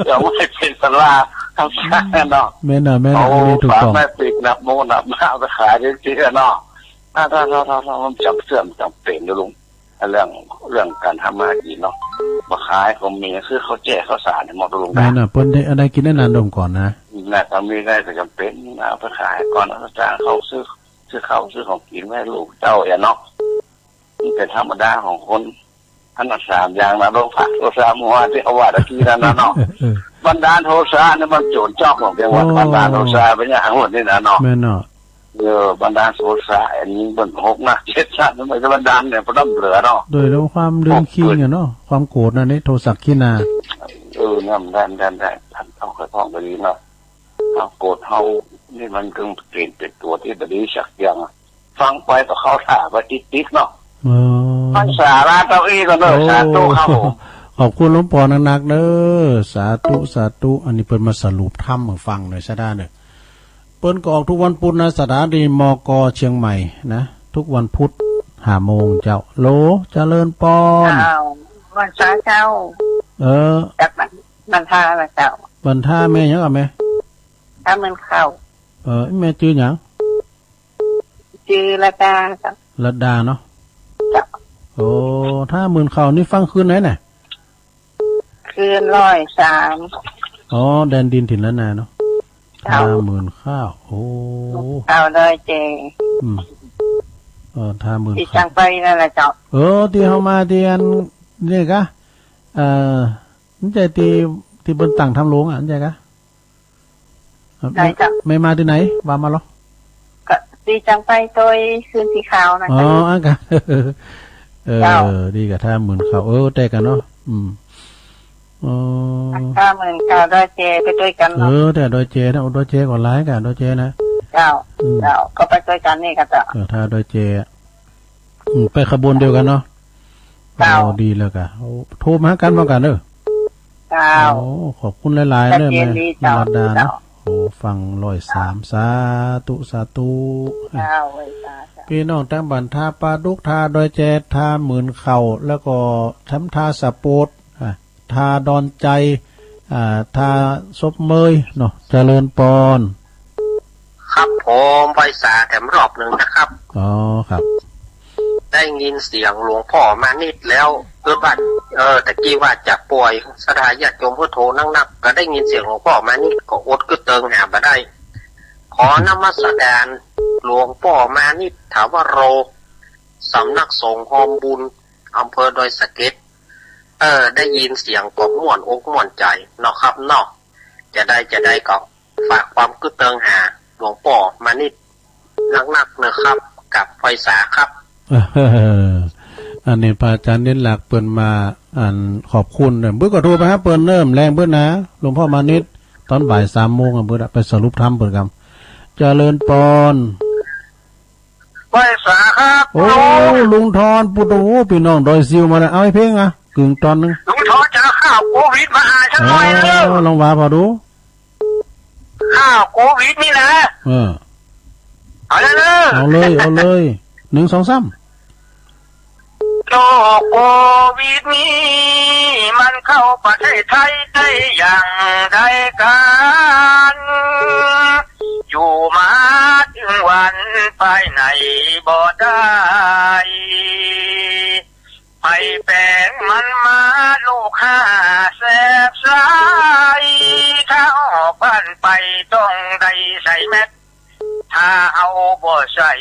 เรือไม้เป็นสลาทั้งนั้นเนาะ แม่นน่ะ แม่นน่ะ เอา อันนี้ถูกต้อง ฝาไม้ปีกนับโมนับมาไปขายได้เสียเนาะ ถ้า ถ้า ถ้า ถ้า ถ้ามันจำเสื่อมจำเป็นนะลุง เรื่อง เรื่องการทำมาหากินเนาะ มาขายก็มี คือเขาแจกข้าวสารให้หมดลุงนะ แม่นน่ะ เปิ้นได้ อันใดกินได้นานดมก่อนนะ น่าจะมีได้แต่จำเป็น เอาไปขายก่อน แล้วก็จ้างเขาซื้อ ซื้อข้าวซื้อของกินไว้ให้ลูกเต้าอย่างเนาะ มันเป็นธรรมดาของคน อันนั้นสามอย่างนะ โลภะ โทสะ โมหะ ที่เขาว่าตะกี้นั่นนะเนาะ เออ บันดาลโทสะนี่มันโจรจอกของเพียงว่า โอ้ บันดาลโทสะเป็นอย่างหมดนี่นะเนาะ แม่นเนาะ เออ บันดาลโทสะ อันนี้มันหกนะ เจ็ดนะ มันจะบันดาลเนี่ย พระดำเหลือเนาะ โดยเรื่องความเรื่องคิงอะเนาะ ความโกรธนั่นนี่ โทสะคินา เออ นั่น นั่น นั่น นั่น ท่านต้องเคยท่องไปดีเนาะ ความโกรธเฮานี่มันจึงเป็น เป็นตัวที่บ่ดีสักอย่างอะ ฟังไปก็เข้าท่าไปติดๆเนาะ เออ ฟังสาระเต้าอี้ก็เนอะ โอ้ สาธุครับผม ขอบคุณหลวงปอนักๆเด้อ สาธุ สาธุ อันนี้เปิ้นมาสรุปธรรมให้ฟังหน่อยซะด้านเด้อ เปิ้นก็ออกทุกวันพุธนะ สถานี มก เชียงใหม่นะ ทุกวันพุธ ห้าโมงเจ้า โหล เจริญปอน อ้าว วันเสาร์เจ้า เออ จากบัน บันทาละเจ้า บันทาแม่หยังอะแม่ ถ้ามันเข้า เออ แม่จื่อหยัง จื่อระดาเจ้า ระดาเนาะ เจ้า โอ้ ถ้าหมื่นเข้านี่ฟังคืนไหนน่ะ คืนร้อยสาม อ๋อ แดนดินถิ่นล้านนาเนาะ เจ้า ถ้าหมื่นเข้า โอ้ เข้าดอยแจ อืม เออ ถ้าหมื่น ที่ เข้า จังไปนั่นแหละเจ้า เออ ที่เฮามาที่อันนี่กะ เอ่อ มันใช่ที่ ที่เปิ้นตั้งถ้ำหลวงอะ มันใช่กะ ได้จ้ะ แม่ แม่มาที่ไหน ว่ามาเหรอ ก็ที่จังไปโดยคืนสีขาวนะ อ๋อ เจ้า อันกะ เออ เจ้า ดีกะถ้าหมื่นเข้า เออ แต่กันเนาะ อืม อ๋อ ถ้าหมื่นเข้าดอยแจไปด้วยกันเนาะ เออ แต่ดอยแจนะ โอ้ ดอยแจก็หลายกะ ดอยแจนะ เจ้า อืม เจ้า ก็ไปด้วยกันนี่กะเจ้า เออ ถ้าดอยแจ อืม ไปขบวนเดียวกันเนาะ เจ้า โอ้ ดีแล้วกะ โอ้ โทรมาหากันพร้อมกันเด้อ เจ้า โอ้ ขอบคุณหลายๆ เด้อ แม่ เจ้า แม่รัตดาเนาะ เจ้า โอ้ ฟังร้อยสาม สาธุ สาธุ เจ้า ไหว้สา เจ้า พี่น้องทางบ้านท่าปลาดุก ท่าดอยแจ ท่าหมื่นเข้า แล้วก็ทำท่าสะโปด อ่ะ ท่าดอนใจ อ่า ท่าศพเมยเนาะ เจริญปอน ครับผม ไหว้สาแถมรอบหนึ่งนะครับ อ๋อ ครับ ได้ยินเสียงหลวงพ่อมานิดแล้ว คือว่า เออ ตะกี้ว่าจะป่วย ศรัทธาญาติโยมพุทโธนักๆ ก็ได้ยินเสียงหลวงพ่อมานิด ก็อดกึ๊ดเติงหาบ่ได้ ขอนมัสการหลวงพ่อมานิด ถาวโร สำนักสงฆ์ฮอมบุญ อำเภอดอยสะเก็ด เออ ได้ยินเสียงก็ม่วนอกม่วนใจเนาะครับเนาะ จะได้ จะได้ก็ฝากความกึ๊ดเติงหาหลวงป้อมานิดนักๆเนอะครับ กับไหว้สาครับ เออ อันนี้พระอาจารย์นินลักษณ์เปิ้นมา อันขอบคุณเนี่ย เปิ้นก็โทรไปหาเปิ้นเนิ่มแรงเปิ้นนะ หลวงพ่อมานิด ตอนบ่ายสามโมงอะ เปิ้นอะไปสรุปธรรมเปิ้นกำ เจริญปอน ไหว้สาครับ โอ้ ลุงทอน ปุตโต โอ้ พี่น้องดอยซิวมาแล้ว เอาไอ้เพลงอะ กึ่งตอนหนึ่ง ลุงทอนจะเอาข่าวโควิดมาอ่านสักหน่อยเถอะ เออ ลองว่าพอดู ข่าวโควิดนี่นะ เออ เอาเลยเนอะ เอาเลย เอาเลย หนึ่ง สอง สาม โรคโควิดนี้มันเข้าประเทศไทยได้อย่างใดกัน อยู่มาถึงวันไปไหนบ่ได้ ไปแปลงมันมาลูกห้าแสบสาย ถ้าออกบ้านไปต้องได้ใส่แมส ถ้าเอาบ่ใส่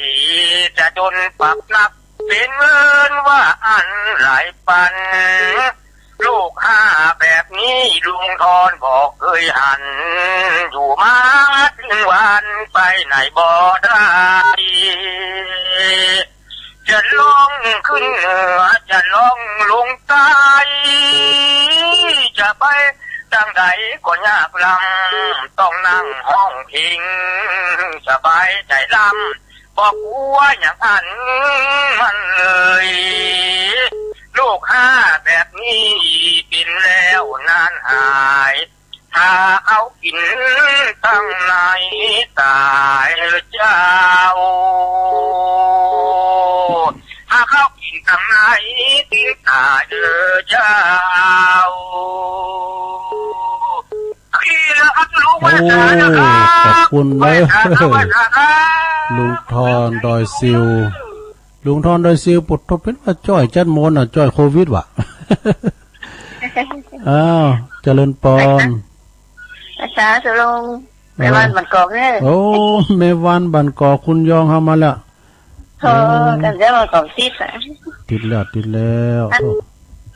จะโดนปรับหนัก เป็นเงินว่าอันหลายปัน ลูกห้าแบบนี้ลุงทอนบอกเคยหัน อยู่มาถึงวันไปไหนบ่ได้ จะล่องขึ้นเหนือ จะล่องลงใต้ จะไปทางใดก็ยากลำ ต้องนั่งห้องพิง สบายใจลำ บอกว่าอย่างอันมันเลย ลูกห้าแบบนี้เป็นแล้วนานหาย ถ้าเขากินตั้งในตายเจ้า ถ้าเขากินตั้งในติดตายเจ้า โอ้ ขอบคุณเลย ลุงทอนดอยซิว ลุงทอนดอยซิว ปุตโต เปิ้นว่าจ้อยจัดมนต์อะ จ้อยโควิดว่ะ อ้าว เจริญปอน อาจารย์สุรงค์ แม่บ้านบ้านกอกเนี่ย โอ้ แม่บ้านบ้านกอก คุณยองเข้ามาแล้ว โอ้ โอ้ กันเดี๋ยวมันก็ติดอะ ติดแล้ว ติดแล้ว อัน โอ้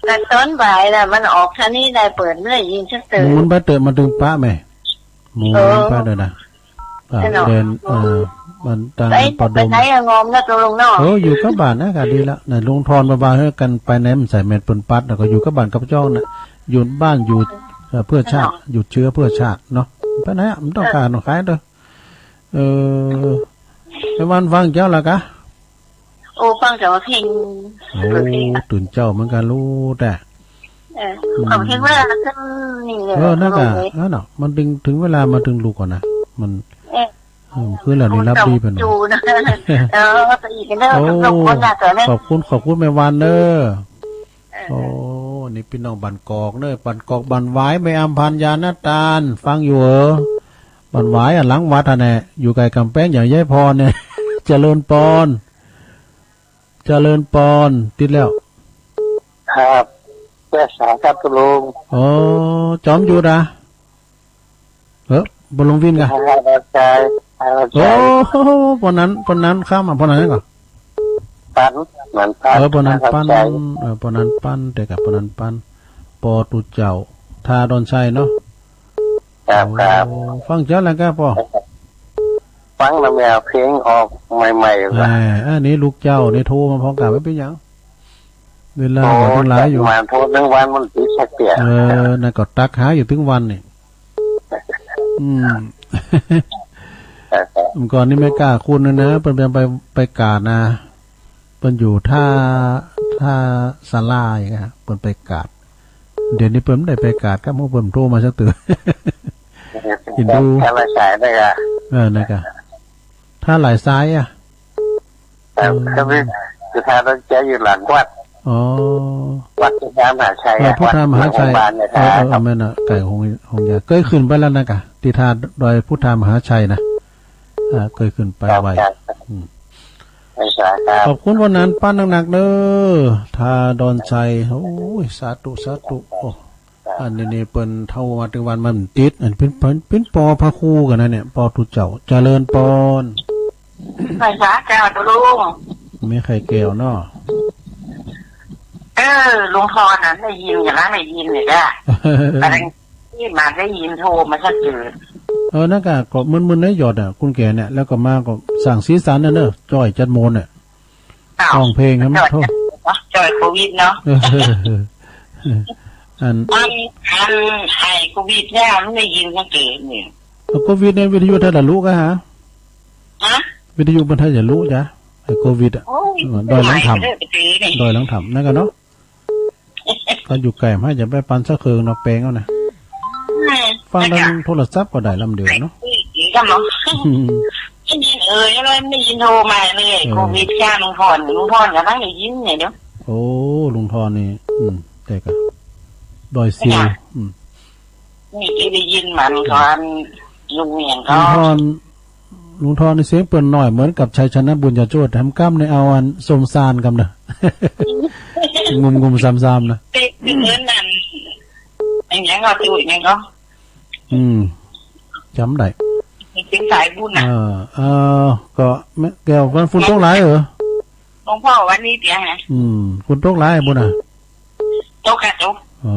กันตอนบ่ายน่ะ มันออกทางนี้ได้เปิดไม่ได้ยินสักเตือน หมุนไปเตอะมาถึงปะแม่ หมุน เออ ไปเลยนะ อ่ะ เนาะ เดิน เออ มันตั้ง ไป ปะดม ไปไหนอะ งอมนะตกลงเนาะ เออ อยู่กับบ้านนะ ก็ดีละนะ ลุงทอนมาว่า เฮ้ย กันไปไหนมันใส่แมสเปิ้นปัด แล้วก็อยู่กับบ้านกับจ้องนะ อยู่บ้านอยู่ เอ่อ เพื่อชาติ เนาะ หยุดเชื้อเพื่อชาติเนาะ ไปไหนอะ มันต้องการของใครเด้อ เออ แม่บ้านฟังเจ้าละกะ โอ้ ฟังแต่ว่าเพลง โอ้ เปิดเพลงอะ ตื่นเจ้าเหมือนกันลูกแต่ เออ อืม ฟังเพลงเวลาขึ้นนี่เลย เออ นั่นกะ เออ นั่นน่ะ มันถึง ถึงเวลามาถึงลูกก่อนนะ มัน เออ เออ คือแล้วนี่รับดีเป็น จูนะ เออ ไปอีกเด้อ โอ้ ทุกคนนะ ตอนนี้ ขอบคุณ ขอบคุณแม่วันเด้อ เออ โอ้ นี่พี่น้องบ้านกอกเนอะ บ้านกอก บ้านหวาย แม่อำพันยานาตาน ฟังอยู่เหรอ บ้านหวายอะ หลังวัดอะแน่ อยู่ใกล้กำแพงอย่างยายพรเนี่ย เจริญปอน เจริญปอน ติดแล้ว ครับ เพื่อสาครับคุณลุง อ๋อ จอมยุทธอะ เออ บ่ลงวินกะ ครับ อาจารย์ ครับ อาจารย์ โอ้ ปอนนั้น ปอนนั้นข้ามอะ ปอนนั้นก่อน ปัน เหมือนปัน เออ ปอนนั้นปัน ครับ อาจารย์ เออ ปอนนั้นปัน แต่กับปอนนั้นปัน ปอตุเจ้า ท่าดอนชัยเนาะ ครับ ครับ โอ้ ฟังเจ้าแล้วกะปอ ฟังแล้วแม่เพลงออกใหม่ๆ เออ อันนี้ลูกเจ้านี่โทรมาพร้อมกัน ไม่เป็นหยัง เวลาก็ตั้งหลายอยู่ โอ้ มาโทรทั้งวันมันติดสักเตี้ย เออ นั่นก็ตักหาอยู่ถึงวันนี่ อืม ครับ เมื่อก่อนนี่ไม่กล้าคุณนะนะ เปิ้นไป ไปกาดนะ เปิ้นอยู่ท่า ท่าสาลาอย่างเงี้ย เปิ้นไปกาด เดี๋ยวนี้เปิ้นไม่ได้ไปกาดครับ เมื่อเปิ้นโทรมาสักเตือน อินดู ท่าละสายนะครับ เออ นะครับ ท่าหลายสายอะ ครับ อืม ก็มีสถานที่อยู่หลังวัด อ๋อ วัดพุทธมหาชัยอะ เออ พุทธมหาชัย วัดหลังโรงพยาบาลเนี่ย เออ เออ ครับ เออ แม่นน่ะ ใกล้โรง โรงยา เคยขึ้นไปแล้วนะกะ ที่ท่าดอยพุทธมหาชัยนะ อ่า เคยขึ้นไป ครับ ไหว้ ครับ อืม ไม่ใช่ครับ ขอบคุณวันนั้นปันหนักๆเด้อ ท่าดอนชัย โอ้ย สาธุ สาธุ โอ้ อันนี้นี่เปิ้นเท่ามาถึงวันมันติด อันเป็น เป็น เป็นปอพระครูกันนะเนี่ย ปอตุเจ้า เจริญปอน ภาษาเจ้าตะลุง ไม่ใครแก้วเนาะ เออ ลุงพรน่ะ ได้ยินอย่างนั้น ได้ยินเนี่ยจ้ะ อะไรที่มาได้ยินโทรมาสักเกิด เออ นั่นกะ ก็มึนๆในหยอดอ่ะ คุณแก่เนี่ย แล้วก็มาก็สั่งสีสันน่ะเนอะ จ้อยจัดโมนเนี่ย อ้าว ร้องเพลงให้มันโทษ เปิด Trời covid เนาะ อัน อัน อันไอ้โควิดเนี่ยมันได้ยินตั้งแต่เนี่ย โควิดเนี่ยวิทยุไทยละลุกอะฮะ ฮะ วิทยุมันไทยละลุกจ้ะ ไอ้โควิดอะ โอ้ย เออ ดอยหลังถ้ำ ไม่ไหวเลย ปีนี้ ดอยหลังถ้ำนั่นกันเนาะ ก็อยู่ไกล ให้จะไปปันสักเครื่องนอกแปลงเอานะ อืม ฟังทางโทรศัพท์ก็ได้ลำเดียวเนาะ อืม ก็เนาะ อืม ได้ยินเอ่ย แล้วไม่ได้ยินโทรมาเลย เออ โควิด จ้า ลุงพร ลุงพรก็ต้องได้ยินเนี่ยเนาะ โอ้ ลุงทอนนี่ อืม แต่ก็ ดอยซิว จ้ะ อืม นี่ได้ยินมันก่อน ลุงอย่างก็ ลุงทอน ลุงทอนนี่เสียงเปิ้นน้อย เหมือนกับชัยชนะบุญญาโชติ ทำกำในเอาอันส้มซานกำเนอะ งุมๆ ซ้ำๆ นะ เป็นเหมือนนั่น อย่างเงี้ยก็ดูอย่างเงี้ยก็ อืม จำได้ เป็นสายบุญ เอ น่ะ อ เออ ก็แม่แก้ว วันฝนตกหลายเหรอ หลวงพ่อวันนี้เดี๋ยวฮะ อืม ฝนตกหลายบุญน่ะ ตกค่ะตก อ๋อ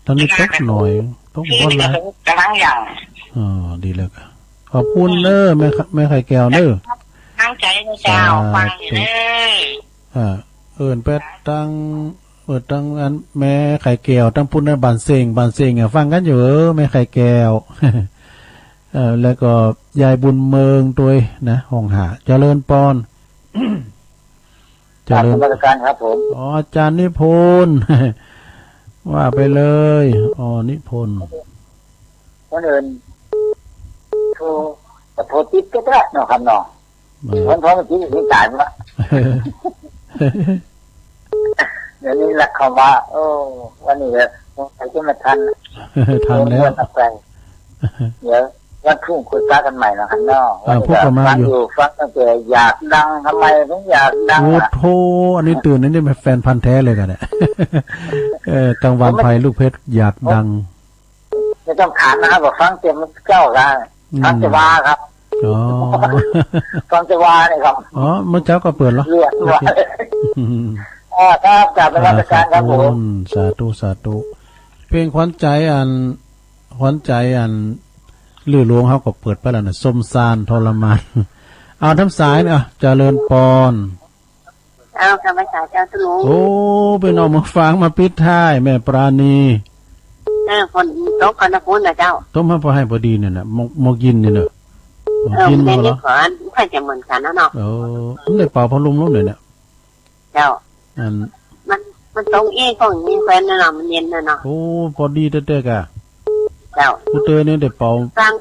ตอนนี้ตกหน่อย ตก คือ วันละ กำลังอย่าง อ๋อ ดีแล้วก็ ขอบคุณเนอะแม่ แม่ไข่แก้วเนอะ ตั้งใจนะเจ้า สาธุ ฟังอยู่เด้อ อ่า เอิ้นไปตัง เอิ้นตังอันแม่ไข่แก้ว ตังปุ้นในบ้านเซ็ง บ้านเซ็งอะ ฟังกันอยู่ เออ แม่ไข่แก้ว เออ แล้วก็ยายบุญเมืองด้วยนะ ห้องห้า เจริญปอน เจริญ กราบนมัสการครับผม อ๋อ อาจารย์นิพนธ์ ว่าไปเลย อ๋อ นิพนธ์ คนอื่นโทร แต่โทรติดก็ได้เนาะครับเนาะ เออ คนโทรมาติดยังตายมา เดี๋ยวนี้รักเขาว่า โอ้ วันนี้เดี๋ยวสงสัยจะไม่ทัน ทันแล้ว เดี๋ยววันพรุ่งคุยกันใหม่นะครับเนาะ เออ วันนี้ก็ พบกันมา ฟัง อยู่ อยู่ ฟังตั้งแต่อยากดัง ทำไมถึงอยากดัง โอ้ อ่ะ โธ่ อันนี้ตื่น อันนี้เป็นแฟนพันธุ์แท้เลยกันเนี่ย เออ กลางวัน ผมไม่ ภัยลูกเพชรอยากดัง ไม่ต้องถามนะครับ ว่าฟังเสียงเจ้าครับ อืม ฟังแต่ว่าครับ อ๋อ ฟังแต่ว่าเนี่ยครับ อ๋อ เมื่อเช้าก็เปิดเหรอ เลือดว่า โอเค อืม อ่า ครับ กราบนมัสการครับผม อ่า ขอบคุณ สาธุ สาธุ เพลงขวัญใจอัน ขวัญใจอัน ลือหลวงเขาก็เปิดไปแล้วนะ สมสารทรมาน เอาทางสายเนี่ย เจริญปอน เจ้า ข้าพเจ้า เจ้าตุลุง โอ้ ไปน้องเมืองฝางมาปิดท้าย แม่ปราณี เออ ฝนตกกันนะคุณนะเจ้า ต้มให้พอให้พอดีเนี่ยนะ หมอก หมอกยินเนี่ยนะ หมอก เออ ยิน มัน มา เย็น เหรอ ก่อน ค่อยจะเหมือนกันนะเนาะ เออ มันได้เป่าพัดลมลมเลยเนี่ย เจ้า อัน มัน มันตรงเองของเองแฟนนะเนาะ มันเย็นนะเนาะ โอ้ พอดีเต๊ะๆ กะ เจ้า ผู้เตยเนี่ยได้เป่า ฟัง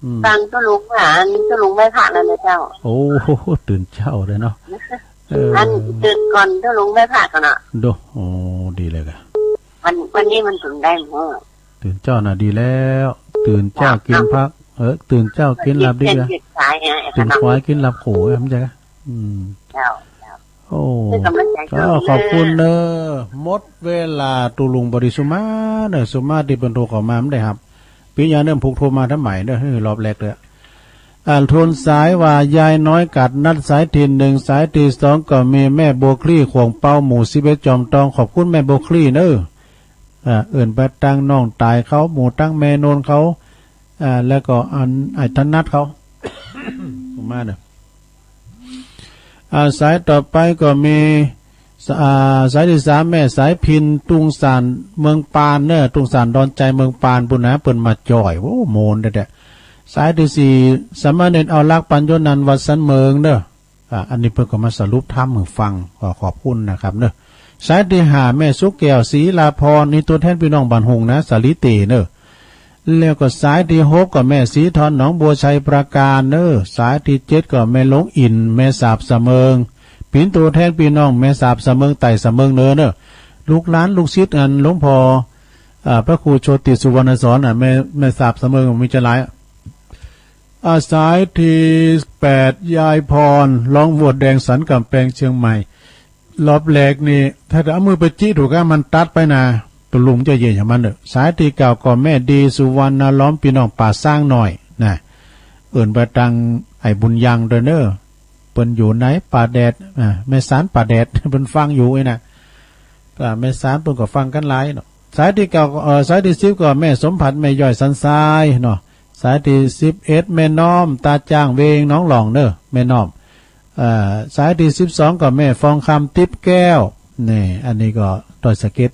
อืม ฟังตุลุงอ่ะ อันตุลุงไหว้พระแล้วนะเจ้า โอ้ ตื่นเช้าเลยเนาะ เออ อันตื่นก่อนตุลุงไหว้พระก่อนเนาะ โด โอ้ ดีเลยกะ วัน วันนี้มันถึงได้หมด ตื่นเช้าน่ะดีแล้ว ตื่นเช้า เจ้า กินผัก เออ ตื่นเช้ากินลาบดีนะ เย็นเย็นสายไง ตื่น เนาะ ควายกินลาบโข เอ้ย มันจะ อืม เจ้า เจ้า โอ้ เป็นกำลังใจ เจ้า เจ้า ขอบคุณเนอะ หมดเวลา ตุลุงบริสุมาเนอะ สุมาที่เปิ้นโทรเข้ามา มันได้ครับ ปีนี้เริ่มผูกโทรมาทำไมเนอะ เฮ้ย รอบแรกเลย อ่า โทนสายว่ายายน้อยกัดนัดสายที่หนึ่ง สายที่สองก็มีแม่บัวคลี่ขวงเปาหมู่สิบเอ็ดจอมทอง ขอบคุณแม่บัวคลี่เนอะ อ่า เอิ้นไปตังน้องตายเขา หมู่ตังแม่นวลเขา อ่า แล้วก็อันไอ้ถนัดเขา มาเนอะ อ่า สายต่อไปก็มี ส- อ่า สายที่สาม แม่สายพิน ตุงสานเมืองปานเนอะ ตุงสานดอนใจเมืองปานปุ้นนะ เปิ้นมาจ่อย โอ้ โมนแท้ๆ สายที่สี่ สามเณรเอารักปัญโยนันท์วัดสันเมืองเนอะ อ่า อันนี้เปิ้นก็มาสรุปธรรมให้ฟัง ขอขอบคุณนะครับเนอะ สายที่ห้า แม่สุแก้ว ศรีลาพร นี่ตัวแทนพี่น้องบ้านหงนะ สาลีเตเนอะ แล้วก็สายที่หกก็แม่สีทอนหนองบัวชัยปราการเนอะ สายที่เจ็ดก็แม่หลวงอิน แม่สาบสะเมิง เปิ้นตัวแทนพี่น้องแม่สาบสะเมิงใต้สะเมิงเหนือเนอะ ลูกหลานลูกศิษย์อันหลวงพ่อ อ่า พระครูโชติสุวรรณสอน อ่ะ แม่ แม่สาบสะเมิงมีจะหลาย อ่า สายที่แปด ยายพร ร้องวัวแดงสันกำแพงเชียงใหม่ รอบแรกนี่ ถ้าเอามือไปจิถูกอะ มันตัดไปนะ ตุลุงจะเย่อย่างมันเนอะ สายที่เก้าก็แม่ดี สุวรรณล้อม พี่น้องป่าสร้างหน่อยนะ เอิ้นไปตังไอ้บุญยังด้วยเนอะ เปิ้นอยู่ในป่าแดด อ่า แม่สารป่าแดด เปิ้นฟังอยู่ไอ้นะ อ่า แม่สารเปิ้นก็ฟังกันหลายเนาะ สายที่เก้าก็ เอ่อ สายที่สิบก็แม่สมผัส แม่ย่อยสันทรายเนาะ สายที่สิบเอ็ด แม่น้อม ตาจ้างเวงหนองหล่องเนอะ แม่น้อม เอ่อสายที่สิบสองก็แม่ฟองคำติ๊บแก้ว นี่ อันนี้ก็ดอยสะเก็ด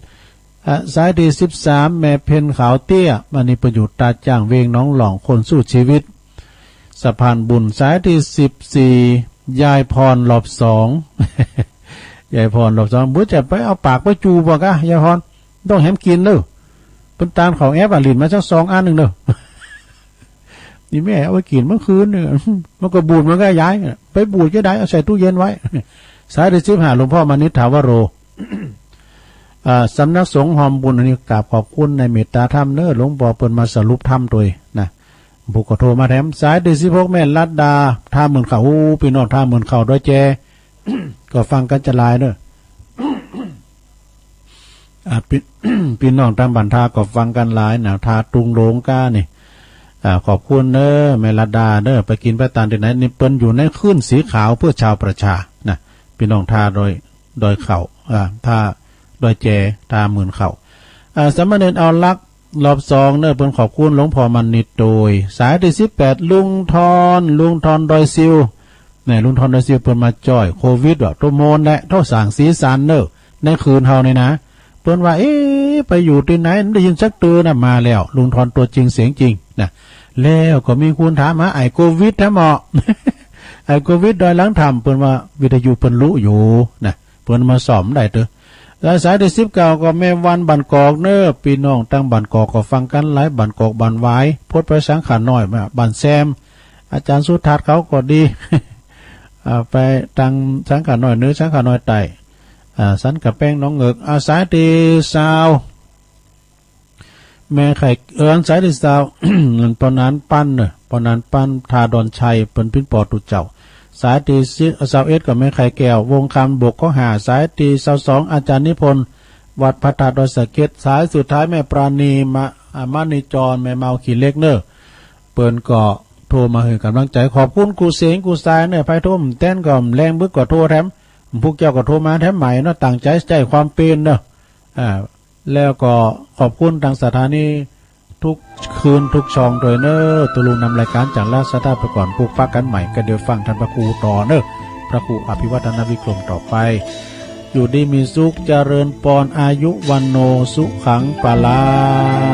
อ่ะ สายที่สิบสามแม่เพ็ญขาวเตี้ย อันนี้ไปอยู่ตาดจ้างเวียงหนองหล่อง คนสู้ชีวิต สะพานบุญ สายที่สิบสี่ยายพรรอบสอง ยายพรรอบสอง บุญจะไปเอาปากไปจูบบ่กะ ยายพร ต้องแหมกินเด้อ เปิ้นตานเขาแอบอ่ะ หลินมาสักสองอันหนึ่งเด้อ นี่แม่เอาไว้กินเมื่อคืนเนี่ย มันก็บูดมันก็ย้าย ไปบูดจะได้เอาใส่ตู้เย็นไว้ สายที่สิบห้าหลวงพ่อมานิษฐาวโร อ่า สำนักสงฆ์หอมบุญ อันนี้กราบขอบคุณในเมตตาธรรมเนอะ หลวงพ่อเปิ้นมาสรุปธรรมโดยนะ ผู้ก็โทรมาแถม สายที่สิบหกแม่รัตดา ท่าหมื่นเขา โอ้ พี่น้องท่าหมื่นเขาดอยแจ ก็ฟังกันจะหลายเนอะ อ่า พี่ พี่น้องตางบ้านท่าก็ฟังกันหลายนะ ท่าตุงโลงก้านี่ อ่า ขอบคุณเนอะ แม่รัตดาเนอะ ไปกินไปตานที่ไหน นี่เปิ้นอยู่ในคลื่นสีขาวเพื่อชาวประชานะ พี่น้องท่าดอย ดอยเขา อ่า ท่าดอยแจ ท่าหมื่นเขา อ่า สามเณรเอาลักษณ์รอบสองเนอะ เปิ้นขอบคุณหลวงพ่อมณิตโดย สายที่สิบแปดลุงทอน ลุงทอนดอยซิว เนี่ย ลุงทอนดอยซิวเปิ้นมาจ้อยโควิดว่ะ โตโมนแหละ โตสร้างสีสันเนอะ ในคืนเฮานี่นะ เปิ้นว่า เอ๊ะ ไปอยู่ที่ไหน ไม่ได้ยินสักเตือนนะ มาแล้ว ลุงทอนตัวจริงเสียงจริงนะ แล้วก็มีคนถามหาไอ้โควิดแท้หมอ ไอ้โควิดดอยหลังถ้ำ เปิ้นว่าวิทยุเปิ้นรู้อยู่นะ เปิ้นมาซ่อมได้เตอะ แล้วสายที่สิบเก้าก็แม่วันบ้านกอกเนอะ พี่น้องตางบ้านกอกก็ฟังกันหลาย บ้านกอกบ้านหวาย พดไปสังขาน้อยมา บ้านแซม อาจารย์สุทัศน์เขาก็ดี อ่า ไปตางสังขาน้อยเหนือ สังขาน้อยใต้ อ่า สันกะแป้งหนองเหงือก อ่า สายที่ซาว แม่ไข่เอิญ สายที่ซาว ปอนานปั้นเนอะ ปอนานปั้น ทาดอนชัย เปิ้นปิ้นปอตุเจ้า สายที่ซาวเอ็ดก็แม่ไข่แก้ว วงคำบกข้อห้า สายที่ซาวสองอาจารย์นิพนธ์ วัดพระธาตุดอยสะเก็ด สายสุดท้ายแม่ปราณี มา อ่า มณีจร แม่เมาขี้เหล็กเนอะ เปิ้นก็โทรมาหื้อกำลังใจ ขอบคุณกู้เสียงกู้สายเนอะ ไผโทรแต้นก็แลงบึกก็โทรแถม พวกเจ้าก็โทรมาแถมใหม่เนอะ ตั้งใจใจ๊ความเป๋นเนอะ อ่า แล้วก็ขอบคุณทางสถานีทุกคืนทุกช่องด้วยเนอะ ตุลุงนำรายการจากราชดาไปก่อน ปลูกฟักกันใหม่ ก็เดี๋ยวฟังท่านพระครูต่อเนอะ พระครูอภิวัฒนวิกรมต่อไป อยู่ดีมีสุข เจริญปอน อายุวันโน สุขัง พลัง